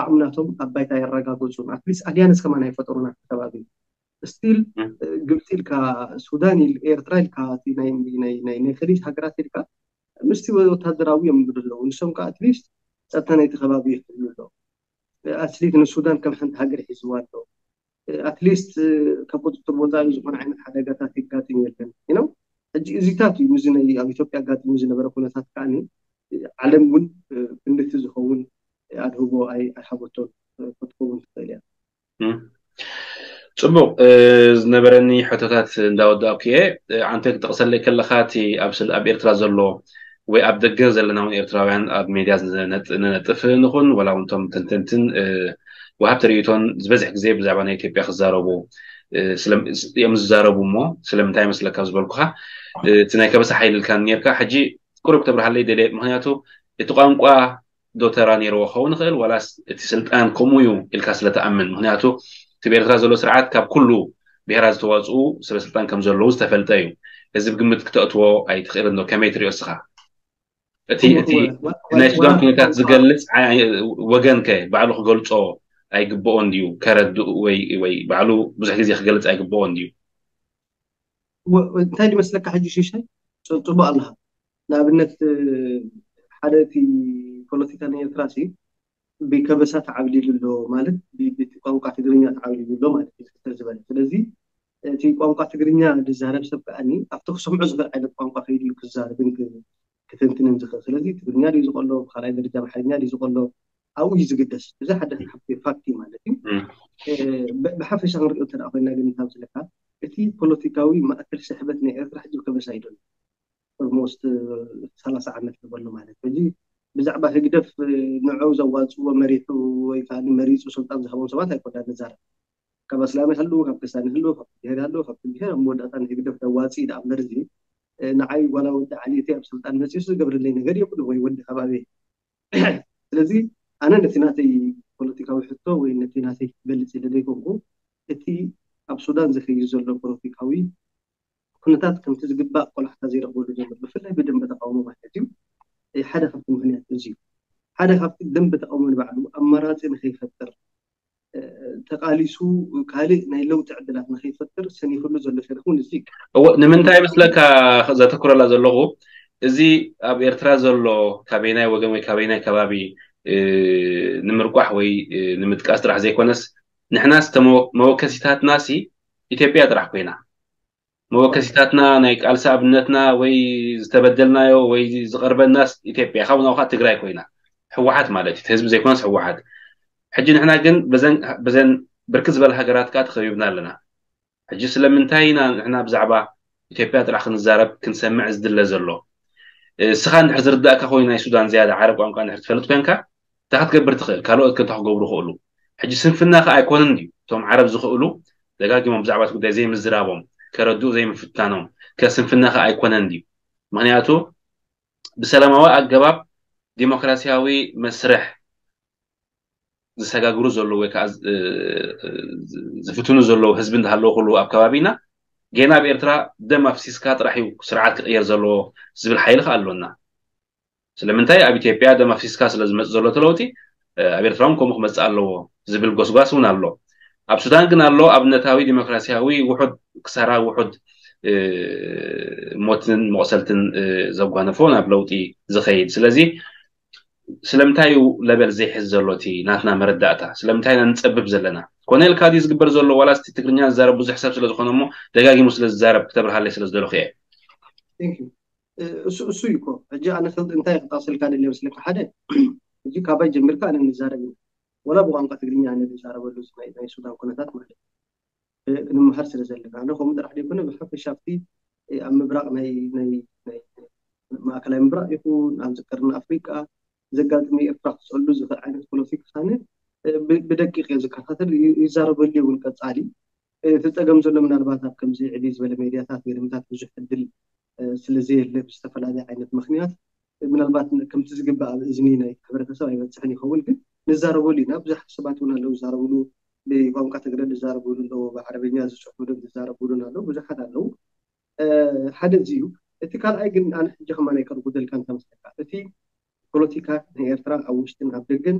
ዓቕምናቶም ኣብ ባይታ የረጋገፁን ኣትሊስት ኣሊያንስ ከማን ኣይፈጠሩን ኣብቲ ከባቢ ስቲል ግብፂ ኢልካ ሱዳን ኤርትራ ኢልካ ናይ ከሊጅ ሃገራት ኢልካ ምስቲ ወታደራዊ እዮም ዝብሉ ኣለዉ ንሶም ከዓ ኣትሊስት ፀጥታ ናይቲ ከባቢ ይሕሉ ኣለዉ ኣትሊት ንሱዳን ከም ሓንቲ ሃገር ሒዝዋ ኣሎ። ኣትሊስት ካብ ቁፅፅር ወፃኢ ዝኾነ ዓይነት ሓደጋታት የጋጥም የለን ነው። ሕጂ እዚታት እዩ ምስዚ ናይ ኣብ ኢትዮጵያ ኣጋጢሙ ዝነበረ ኩነታት ከዓኒ ዓለም እውን ክንድቲ ዝኸውን ኣድህቦ ኣይሃበቶን ክትከውን ትኽእል እያ። ጽቡቕ። ዝነበረኒ ሕቶታት እንዳወዳእኩ እየ። ኣንተ ክጠቕሰለይ ከለኻ እቲ ኣብ ኤርትራ ዘሎ ወይ ኣብ ደገ ዘለና እውን ኤርትራውያን ኣብ ሜድያ ንነጥፍ ንኹን ወላ እውን እቶም ተንተንትን ወሃብቲ ርእይቶን ዝበዝሕ ግዜ ብዛዕባ ናይ ኢትዮጵያ ክዛረቡ እዮም ዝዛረቡ። እሞ ስለምንታይ መስለካ ዝበልኩኻ እቲ ናይ ከበሳ ሓይሊ ኢልካ ኔርካ። ሕጂ ቁሩብ ተብርሃለይ ደልየ። ምክንያቱ እቲ ቋንቋ ዶ ተራ ነይርዎ ክኸውን ይኽእል፣ ዋላስ እቲ ስልጣን ከምኡ እዩ ኢልካ ስለ ትኣምን? ምክንያቱ እቲ ብኤርትራ ዘሎ ስርዓት ካብ ኩሉ ብሄራት ዝተዋፅኡ ስበ ስልጣን ከም ዘለዉ ዝተፈልጠ እዩ። እዚ ብግምት ክተእትዎ ኣይትኽእልን ዶ? ከመይ ትሪኦ እስኻ? እቲ እቲ ናይ ሱዳን ኩነታት ዝገልፅ ወገን ከ ባዕሉ ክገልፆ ኣይግብኦን ድዩ? ከረድኡ ወይ ወይ ባዕሉ ብዙሕ ግዜ ክገልፅ ኣይግብኦን ድዩ? እንታይ ዝመስለካ ሕጂ ሽሻይ? ፅቡቅ ኣለካ። ንኣብነት ሓደ እቲ ፖለቲካ ናይ ኤርትራ ሲ ብከበሳ ተዓብሊሉ ኣሎ ማለት ብቲ ቋንቋ ትግርኛ ተዓብሊሉ ኣሎ ማለት እዩ። ዝበለ ስለዚ እቲ ቋንቋ ትግርኛ ዝዛረብ ሰብ ከዓኒ ኣብቲ ክሰምዖ ዝኽእል ዓይነት ቋንቋ ከይድሉ ክዛረብን ክትንትንን ዝኽእል። ስለዚ ትግርኛ ድዩ ዝቀሎ፣ ብካልኣይ ደረጃ ኣምሓርኛ ድዩ ዝቀሎ፣ ኣብኡ እዩ ዝግደስ። እዚ ሓደ ካብቲ ፋክት ማለት እዩ። ብሓፈሻ ክንሪኦ እንተ ኮይና ግን ካብ ዝለካ እቲ ፖለቲካዊ ማእከል ስሕበት ናይ ኤርትራ ሕጂ ከበሳ ይደሎ ኦልሞስት ሰላሳ ዓመት ዝበሎ ማለት ሕጂ ብዛዕባ ህግደፍ ንዕኡ ዘዋፅዎ መሪሑ ወይ ከዓ መሪፁ ስልጣን ዝሃቦም ሰባት ኣይኮና ንዛረብ። ካብ ኣስላም ይህሉ፣ ካብ ክርስቲያን ይህሉ፣ ካብ ብሄር ይህሉ፣ ካብ ብሄር ኣብ መወዳእታ ንህግደፍ ደዋፂ ደኣ እምበር እዚ ንዓይ ዋላ ወዲ ዓሊቲ ኣብ ስልጣን መፂሱ ዝገብርለይ ነገር የብሉ ወይ ወዲ ከባቢ። ስለዚ ኣነ ነቲ ናተይ ፖለቲካዊ ሕቶ ወይ ነቲ ናተይ ክገልፅ ኢለ ዘይኮንኩ እቲ ኣብ ሱዳን ዝኸይድ ዘሎ ፖለቲካዊ ኩነታት ከምቲ ዝግባእ ቆላሕታ ዘይረኽበሉ ዘሎ ብፍላይ ብደንበ ተቃውሞ ማለት እዩ። ሓደ ካብቲ ምክንያት እዚ ሓደ ካብቲ ደንበ ተቃውሞ ንባዕሉ ኣማራፂ ንከይፈጥር ተቃሊሱ ካልእ ናይ ለውጢ ዕድላት ንከይፈጥር ሰኒፍሉ ዘሎ ሸነኽ እውን እዚ እዩ። እወ ንምንታይ መስለካ ዘተኩረላ ዘለኹ እዚ ኣብ ኤርትራ ዘሎ ካበይናይ ወገን ወይ ካበይናይ ከባቢ ንምርቋሕ ወይ ንምጥቃስ ጥራሕ ዘይኮነስ ንሕናስ መወከሲታትናሲ ኢትዮጵያ ጥራሕ ኮይና መወከሲታትና ናይ ቃልሲ ኣብነትና ወይ ዝተበደልናዮ ወይ ዝቐርበናስ ኢትዮጵያ ካብኡ ናብኡ ከዓ ትግራይ ኮይና ህወሓት ማለት እዩ ህዝቢ ዘይኮነስ ህወሓት ሕጂ ንሕና ግን በዘን ብርክት ዝበለ ሃገራት ከዓ ተኸቢብና ኣለና ሕጂ ስለምንታይ ኢና ንሕና ብዛዕባ ኢትዮጵያ ጥራሕ ክንዛረብ ክንሰምዕ ዝድለ ዘሎ እስኻ እንድሕር ዝርዳእካ ኮይኑ ናይ ሱዳን ዝያዳ ዓረብ ቋንቋ እንድሕር ትፈልጥ ኮንካ እንታይ ክትገብር ትኽእል ካልኦት ከ እንታይ ክገብሩ ይኽእሉ ሕጂ ስንፍና ከ ኣይኮነን ድዩ እቶም ዓረብ ዝኽእሉ ደጋጊሞም ብዛዕባ እቲ ጉዳይ ዘይምዝራቦም ከረድኡ ዘይምፍታኖም ከ ስንፍና ከ ኣይኮነን ድዩ ምክንያቱ ብሰላማዊ ኣገባብ ዲሞክራሲያዊ መስርሕ ዝሰጋግሩ ዘለዉ ወይ ከዓ ዝፍትኑ ዘለዉ ህዝቢ እንዳሃለዉ ከለዉ ኣብ ከባቢና ጌና ኣብ ኤርትራ ደም ኣፍሲስካ ጥራሕ እዩ ስርዓት ክቕየር ዘለዎ ዝብል ሓይሊ ከዓ ኣሎና ስለምንታይ ኣብ ኢትዮጵያ ደም ኣፍሲስካ ስለ ዝመፅ ዘሎ እቲ ለውጢ ኣብ ኤርትራ እውን ከምኡ ክመፅእ ኣለዎ ዝብል ጎስጓስ እውን ኣሎ ኣብ ሱዳን ግን ኣሎ ኣብነታዊ ዲሞክራሲያዊ ውሑድ ክሳራ ውሑድ ሞትን መቑሰልትን ዘጓነፎ ናብ ለውጢ ዝኸይድ ስለዚ ስለምንታይ እዩ ለበል ዘይሕዝ ዘሎ እቲ ናትና መረዳእታ ስለምንታይ ኢና ንፀብብ ዘለና ኮነ ኢልካ ድዩ ዝግበር ዘሎ ዋላ ስቲ ትግርኛ ዝዛረብ ብዙሕ ሰብ ስለ ዝኾነ እሞ ደጋጊሙ ስለ ዝዛረብ ክተብርሃለይ ስለ ዝደለኹ እየ እሱ እሱ እዩ እኮ ሕጂ ኣነ ፈልጥ እንታይ ክጣቅሰልካ ደልየ መስለካ ሓደ ሕጂ ካባይ ጀሚርካ ኣነ ንዛረብ ወላ ብቋንቋ ትግርኛ ኣነ ዝዛረበሉ ናይ ሱዳን ኩነታት ማለት እዩ ክንምሃር ስለ ዘለና ኣነ ከምኡ ጥራሕ ዘይኮነ ብሓፈሻ ኣብቲ ኣብ ምብራቕ ናይ ማእከላይ ምብራቕ ይኹን ኣብዚ ቀርኒ ኣፍሪቃ ዘጋጥም ኤርትራ ክፀሉ ዝኽእል ዓይነት ፖለቲካ ካነ ብደቂቕ እየ ዝከታተል ይዛረበሉ እውን ቀፃሊ እቲ ፀገም ዘሎ ምናልባት ኣብ ከምዚ ዕብይ ዝበለ ሜድያታት ገለምታት ብዙሕ ዕድል ስለዘየለ ብዝተፈላለየ ዓይነት ምክንያት ምናልባት ከምቲ ዝግባእ ኣብ እዝኒ ናይ ሕብረተሰብ ኣይበፅሕን ይኸውን ግን ንዛረበሉ ኢና ብዙሓት ሰባት እውን ኣለዉ ዝዛረብሉ ብቋንቋ ትግረ ዝዛረብሉ ኣለዎ ብዓረበኛ ዝፅሑፍሉን ዝዛረብሉን ኣለዉ ብዙሓት ኣለዉ ሓደ እዚ እዩ እቲ ካልኣይ ግን ኣነ ሕጂ ከማን ኣይቀርጉደልካ እንተመስለካ እቲ ፖለቲካ ናይ ኤርትራ ኣብ ውሽጥን ኣብ ደገን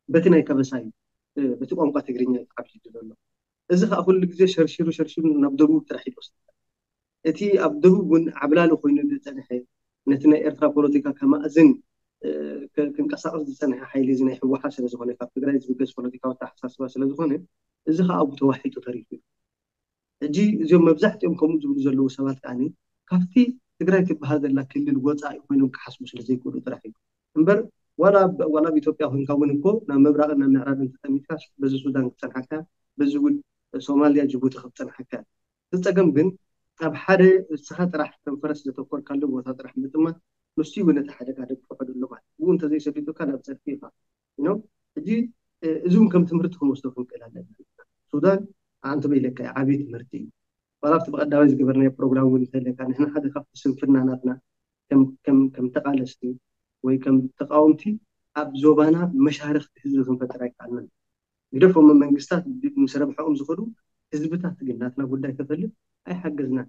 በቲ ናይ ከበሳ እዩ በቲ ቋንቋ ትግርኛ ተዓብሊሉ ዘሎ እዚ ከዓ ኩሉ ግዜ ሸርሺሩ ሸርሺሩ ናብ ደቡብ ጥራሕ ይወስድ እቲ ኣብ ደቡብ እውን ዓብላሊ ኮይኑ ዝፀንሐ ነቲ ናይ ኤርትራ ፖለቲካ ከማእዝን ክንቀሳቀስ ዝፀንሐ ሓይሊ እዚ ናይ ህወሓት ስለዝኮነ ካብ ትግራይ ዝብገስ ፖለቲካዊ ኣተሓሳስባ ስለዝኮነ እዚ ከዓ ኣብኡ ተዋሒጡ ተሪፉ እዩ። ሕጂ እዚኦም መብዛሕትኦም ከምኡ ዝብሉ ዘለዉ ሰባት ከዓ ካብቲ ትግራይ ትበሃል ዘላ ክልል ወፃኢ ኮይኖም ክሓስቡ ስለዘይክእሉ ጥራሕ እዩ እምበር ዋላ ኣብ ኢትዮጵያ ኮይንካ እውን እኮ ናብ ምብራቅን ናብ ምዕራብን ተጠሚትካ በዚ ሱዳን ክፀንሓካ በዚ እውን ሶማልያ ጅቡቲ ክትፀንሓካ እቲ ፀገም ግን ኣብ ሓደ እስኻ ጥራሕ ከም ፈረስ ዘተኮርካሉ ቦታ ጥራሕ ምጥማት ንሱ እውን ነቲ ሓደጋ ደግፍሖ ዘሎ ማለት ብኡ እንተዘይሰሊጡካ ናብ ፀድፊ ኢኻ ኢኖ ሕጂ እዚ እውን ከም ትምህርቲ ክንወስዶ ክንክእል ኣለና ሱዳን ኣንተ በይለካ ዓብዪ ትምህርቲ እዩ ዋላ ኣብቲ ብቀዳማይ ዝገበርናዮ ፕሮግራም እውን እንተለካ ንሕና ሓደ ካብቲ ስንፍና ናትና ከም ተቃለስቲ ወይ ከም ተቃወምቲ ኣብ ዞባና መሻርክቲ ህዝቢ ክንፈጥር ኣይከኣልናን ግደፎም መንግስታት ምስ ረብሐኦም ዝኸዱ ህዝብታት ግን ናትና ጉዳይ ከፈልጥ ኣይሓገዝናን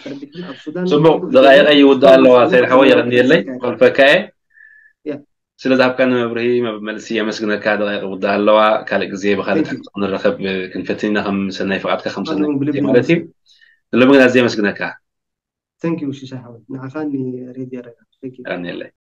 ተረዲእካ ኣብ ሱዳን ፅቡቅ ደቃይቀ ይውዳእ ኣለዋ ሰይድ ሓወይ የቀንየለይ ከልፈካየ ስለዚ ሃብካኒ መብርሂ መልሲ የመስግነካ ደቃይቀ ውዳእ ኣለዋ ካልእ ግዜ ብካልእ ታክስ ክንረከብ ክንፈትን ኢና ከም ሰናይ ፍቃድካ ከም ሰናይ ማለት እዩ ንሎሚ ግን ኣዝየ የመስግነካ Thank you ሽሻ ሓወይ ንዓኻን ንሬድዮ ረጋ የቀንየለይ